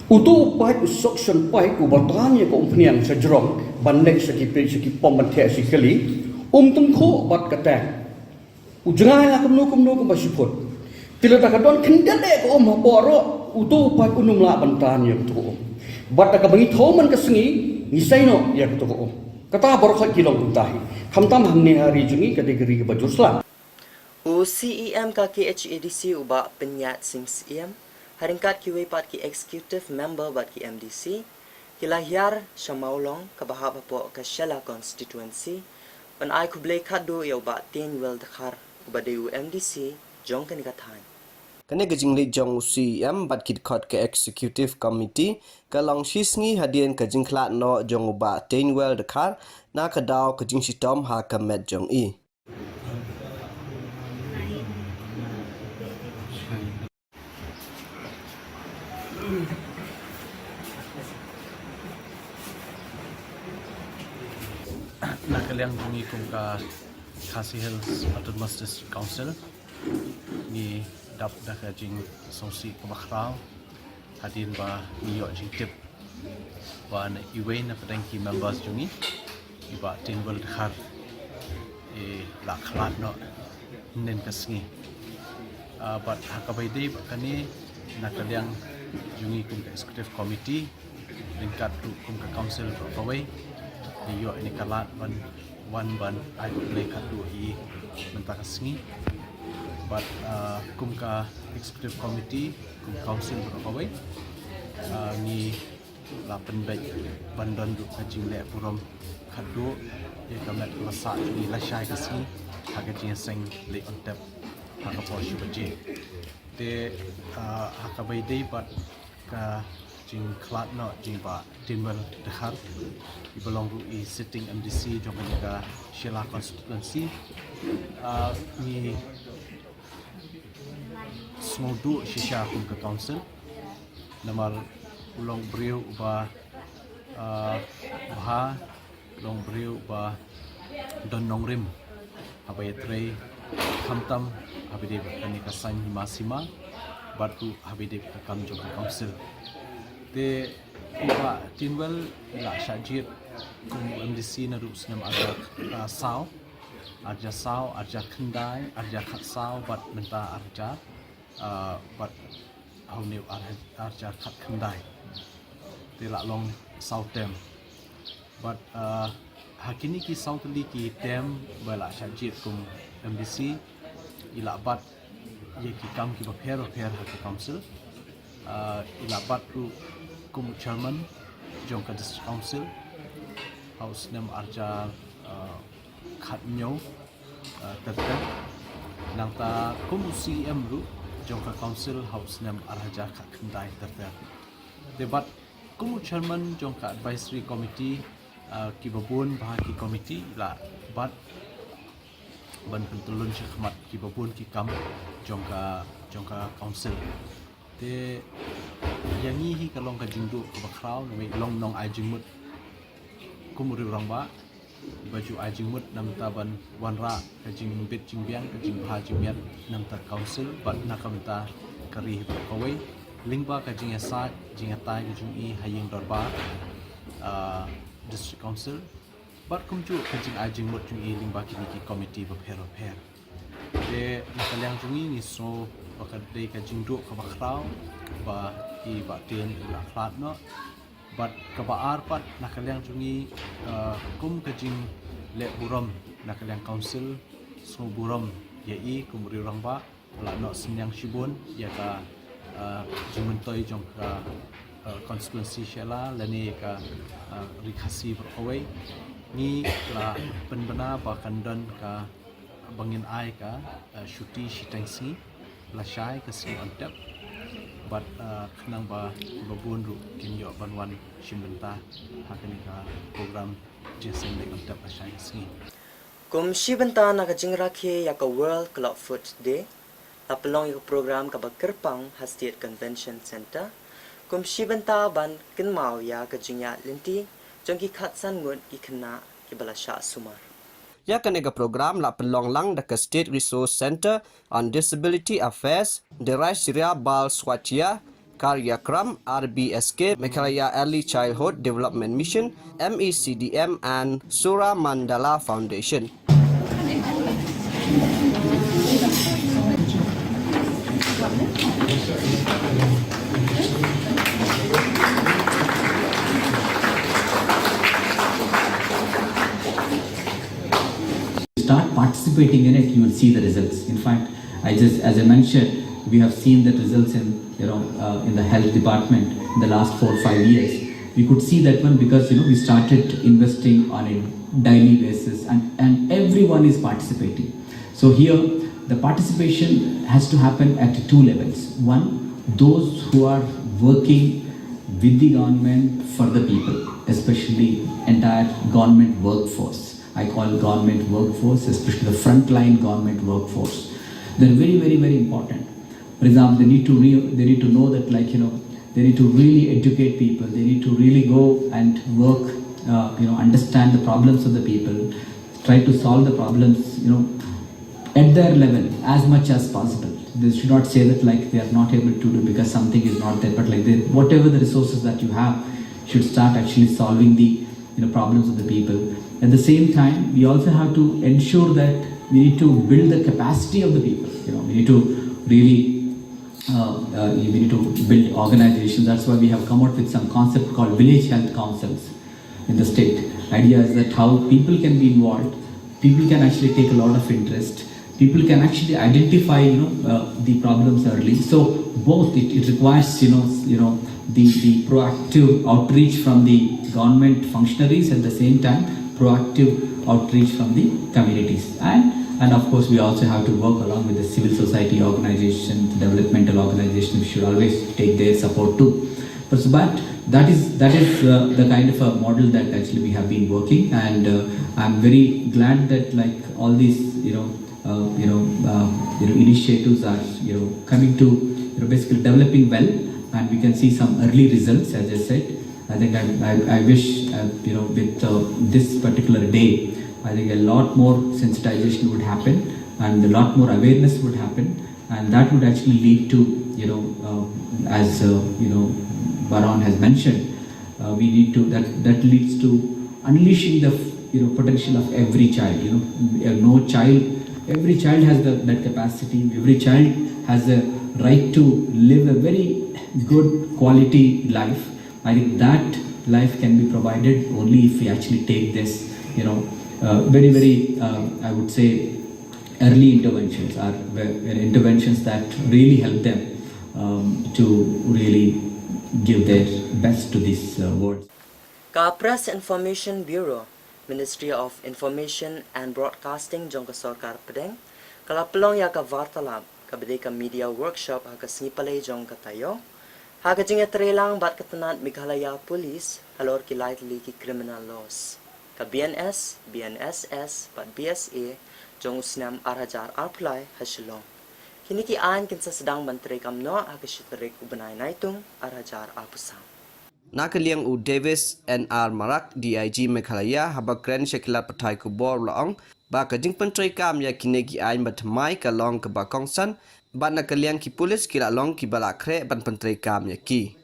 uto u pipe, u suction pipe uba tan ïa ka umphniang sha jrong ban leit sha ki pi-, sha ki pump ban theh sha ki kali, um tyngkhuh bad ka tank. U jngai la kumno kumno kumba shi phut. Te lada ka don khyndiat eh ka um hapoh ruh, uto u pipe un ym lah ban tan ïa kato ka um. Bad da kaba ngi thew man ka sngi, ngi sei noh ïa kato ka um. Kata baroh khoit ki long kumta hi. Khamtam hangne ha ri jong ngi ka dei ka ri kaba jur slap. U C E M ka K H A D C u Bah Pynïaid Sing Syiem, ha ryngkat kiwei pat ki executive member bad ki M D C, ki la hiar sha Mawlong kaba hap hapoh ka Shella constituency, ban ai khublei khadduh ïa u Bah Teiñwell Dkhar uba dei u M D C jong kane ka thaiñ. Kane ka jingleit jong u C E M bad ki dkhot ka executive committee ka long shi sngi hadien ka jingkhlad noh jong u Bah Teiñwell Dkhar na ka daw ka jingshitom ha ka met jong i. Na ka liang jong ngi kum ka Khasi Hills Autonomous District Council, ngi dap da ka jingsngewsih kaba khraw hadien ba ngi ïoh jingtip ba na iwei na pdeng ki members jong ngi, i Bah Teiñwell Dkhar, la khlad noh hynnin ka sngi. Ah, bad ha kaba ïadei bad kane, na ka liang jong ngi kum ka executive committee, ryngkat ruh kum ka council baroh kawei, ngi ïoh ïa kane ka lad ban wan ban ai khublei khatduh ïa i mynta ka sngi. Bad, ah, kum ka executive committee, kum council baroh kawei, ah, ngi la pynbeit ban don ruh ka jingleh burom khatduh ïa ka met ka ba sah jong ngi lashai ka sngi ha ka jingïaseng leit on tap ha ka por shi baje. Te, ah, ha kaba ïadei bad ka jingkhlad noh jong i Bah Tinwell Dkhar, i ba long ruh i sitting M D C jong kane ka Shella constituency, ah, ngi sngewduh shisha kum ka council. Namar u long briew uba, ah, bha, u long briew uba don nongrim haba ïatrei, khamtam haba ïadei bad kane ka saiñ hima sima, bad ruh haba ïadei bad ka kam jong ka council. Te u Bah Tinwell i la shah jied kum M D C naduh u snem arhajar, ah, saw, arhajar saw, arhajar khyndai, arhajar khatsaw bad mynta arhajar, ah, bad ha une u ar, arhajar khatkhyndai. Te la long saw term. Bad, ah, ha kine ki saw tylli ki term ba la shah jied kum M D C, i la bat ïa ki kam kiba pher bapher ha ka council. Ah, i la bat ruh kum u chairman jong ka district council ha u snem arhajar, ah, khathynñiew, ah, ter ter. Nangta kum u C E M ruh jong ka council ha u snem arhajar khatkhyndai ter ter. Te bad kum u chairman jong ka advisory committee, ah, kiba bun bha ki committee la bat ban pyntyllun shakhmat kiba bun ki kam jong ka, jong ka council. Te ïa ngi hi ka long ka jingduh kaba khraw, namar i long nongai jingmut kum u rangbah ba ju ai jingmut na ka bynta ban wanrah ka jingbit jingbiang, ka jingbha jingmiat na ka bynta ka council bad na ka bynta ka ri baroh kawei, lyngba ka jingïasaid jingïatai ka jong i ha ïing dorbar, ah, district council, bad kumjuh ka jingai jingmut jong i lyngba kine ki committee bapher bapher. Te na ka liang jong ngi, ngi sngew ba ka dei ka jingduh kaba khraw ba i Bah Tin i la khlad noh. Bad kaba ar pat na ka liang jong ngi, eh, kum ka jingleh burom na ka liang council, sngew burom ïa i kum u rangbah, la noh synñiang shibun ïa ka, eh, jingmyntoi jong ka, eh, constituency Shella lane ïa ka, eh, ri Khasi baroh kawei. Ngi la pynbna ba kan don ka, ba ngin ai ka, eh, shuti shiteng sngi lashai ka sngi on tap. Bad, eh, khnang ba kiba bun ruh kin ïoh ban wan shim bynta ha kane ka program jingïaseng leit on tap lashai ka sngi. Kum shi bynta na ka jingrakhe ïa ka World Clubfoot Day, la pynlong ïa ka program kaba kyrpang ha State Convention Centre kum shi bynta ban kynmaw ïa ka jingïaid lynti jong ki khatsan ngut ki khynnah kiba la shah sumar. Ïa kane ka program la pynlong lang da ka State Resource Centre on Disability Affairs, Deraisriya Bal Swachhya Karyakram, R B S K, Meghalaya Early Childhood Development Mission, M E C D M, and Sura Mandala Foundation. Start participating in it, you will see the results. In fact, I just, as I mentioned, we have seen the results in, you know, uh, in the health department in the last four, five years. We could see that one because, you know, we started investing on a daily basis, and, and everyone is participating. So here, the participation has to happen at two levels. One, those who are working with the government for the people, especially entire government workforce. I call government workforce, especially the frontline government workforce. They're very, very, very important. For example, they need to re-, they need to know that, like, you know, they need to really educate people. They need to really go and work, uh, you know, understand the problems of the people, try to solve the problems, you know, at their level as much as possible. They should not say that, like, they are not able to do because something is not there, but, like, they, whatever the resources that you have, should start actually solving the, you know, problems of the people. At the same time, we also have to ensure that we need to build the capacity of the people. You know, we need to really uh, uh, we need to build organizations. That's why we have come out with some concept called village health councils in the state. Idea is that how people can be involved, people can actually take a lot of interest, people can actually identify, you know, uh, the problems early. So both it, it requires, you know, you know, the, the proactive outreach from the government functionaries, at the same time proactive outreach from the communities, and and of course we also have to work along with the civil society organizations, developmental organizations. We should always take their support too. But, but that is that is uh, the kind of a model that actually we have been working, and uh, I'm very glad that, like, all these, you know, uh, you know, uh, you know, initiatives are, you know, coming to, you know, basically developing well, and we can see some early results. As I said, I think I, I, I wish, uh, you know, with uh, this particular day, I think a lot more sensitization would happen and a lot more awareness would happen, and that would actually lead to, you know, uh, as uh, you know, Baron has mentioned, uh, we need to that that leads to unleashing the, you know, potential of every child. You know, uh, no child, every child has the, that capacity. Every child has a right to live a very good quality life. I think that life can be provided only if we actually take this, you know, uh, very, very, uh, I would say, early interventions are where, where interventions that really help them um, to really give their best to this uh, world. Ka Press Information Bureau, Ministry of Information and Broadcasting jong ka Sorkar Pdeng, ka la pynlong ïa ka Vartalap, kaba dei ka media workshop ha ka sngi Palei jong ka taïew, ha ka jingïatreilang bad ka tnat Meghalaya Police halor ki lai tylli ki criminal laws. Ka B N S, B N S S bad B S A jong u snem ar hajar arphew lai ha Shillong. Kine ki aiñ kin sa sdang ban treikam noh ha ka shi tarik u bnai Naitung ar hajar arphew san. Na ka liang u Davis N R Marak, D I G Meghalaya, haba kren sha ki lad pathai khubor u la ong ba ka jingpyntreikam ïa kine ki aiñ ba thymmai ka long kaba kongsan bad na ka liang ki pulit ki la long kiba la khreh ban pyntreikam ïa ki.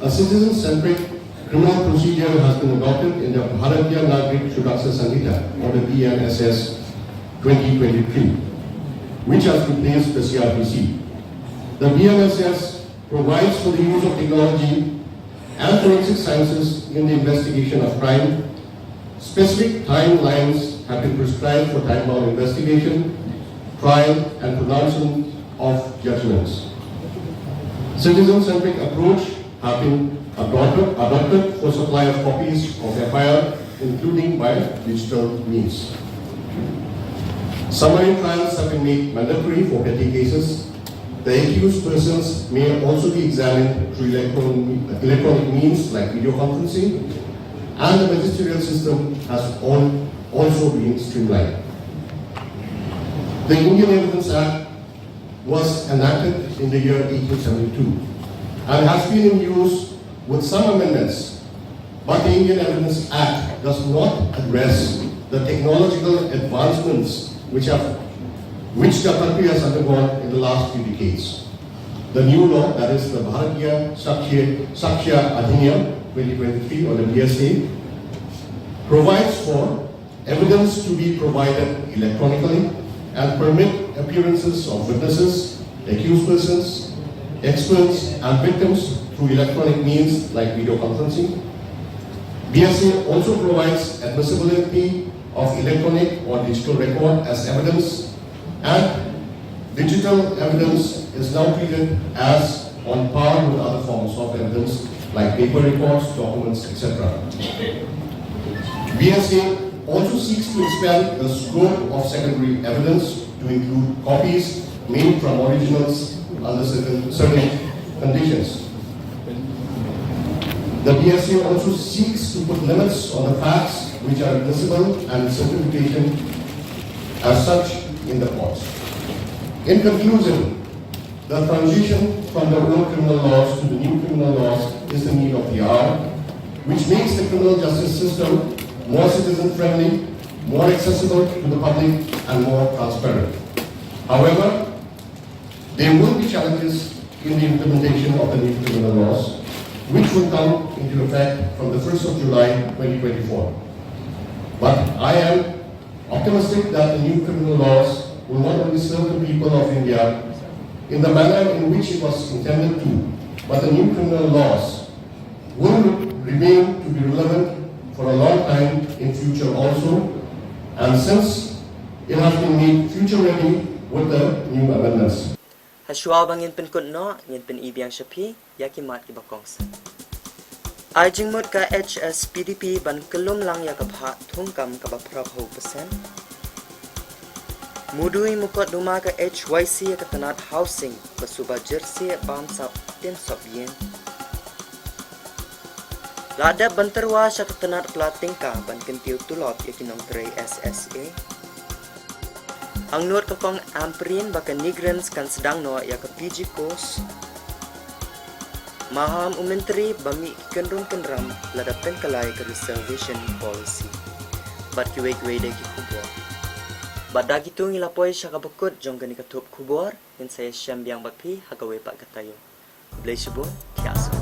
A citizen-centric criminal procedure has been adopted in the Bharatiya Nagarik Suraksha Sanhita, or the B N S S twenty twenty-three, which has replaced the C R P C. The B N S S provides for the use of technology and forensic sciences in the investigation of crime. Specific timelines have been prescribed for time-bound investigation, trial, and pronouncement of judgments. Citizen-centric approach have been adopted, adopted for supply of copies of F I R, including by digital means. Summary trials have been made mandatory for petty cases. The accused persons may also be examined through electron-, electronic means like video conferencing, and the magisterial system has all, also been streamlined. The Indian Evidence Act was enacted in the year eighteen seventy-two and has been in use with some amendments, but the Indian Evidence Act does not address the technological advancements which have, which the country has undergone in the last few decades. The new law, that is the Bharatiya Sakshya, Sakshya Adhiniyam twenty twenty-three, or the B S A, provides for evidence to be provided electronically and permit appearances of witnesses, accused persons, experts, and victims through electronic means like video conferencing. B S A also provides admissibility of electronic or digital record as evidence, and digital evidence is now treated as on par with other forms of evidence like paper records, documents, et cetera. B S A also seeks to expand the scope of secondary evidence to include copies made from originals under certain, certain conditions. The B S A also seeks to put limits on the facts which are admissible and certification as such in the courts. In conclusion, the transition from the old criminal laws to the new criminal laws is the need of the hour, which makes the criminal justice system more citizen-friendly, more accessible to the public, and more transparent. However, there will be challenges in the implementation of the new criminal laws, which will come into effect from the first of July twenty twenty-four. But I am optimistic that the new criminal laws will not only serve the people of India in the manner in which it was intended to, but the new criminal laws will remain to be relevant for a long time in future also, and since it has been made future ready with the new amendments. Hashwa ba ngin pynkut noh, ngin pyni biang sha phi ïa ki mat kiba kongsan. Ai jingmut ka H S P D P ban kyllum lang ïa ka bhah thungkam kaba phra phew percent. Mudui mukotduma ka H Y C ïa ka tnat housing ba suba jyrsieh bamsap tim sop ïing. La dep ban tyrwa sha ka tnat pla tyngka ban kyntiew tulop ïa ki nongtrei S S A. Angnud ka kong Ampareen ba ka NEIGRIHMS kan sdang noh ïa ka P G course. Maham u Myntri ba mih ki kynrum kynram lada pynkylla ïa ka reservation policy. Bad kiwei kiwei de ki khubor. Bad da kitu ngi la poi sha kaba kut jong kane ka thup khubor, ngin sa ïashem biang bad phi ha kawei pat ka taïew. Khublei shibun, thiah suk.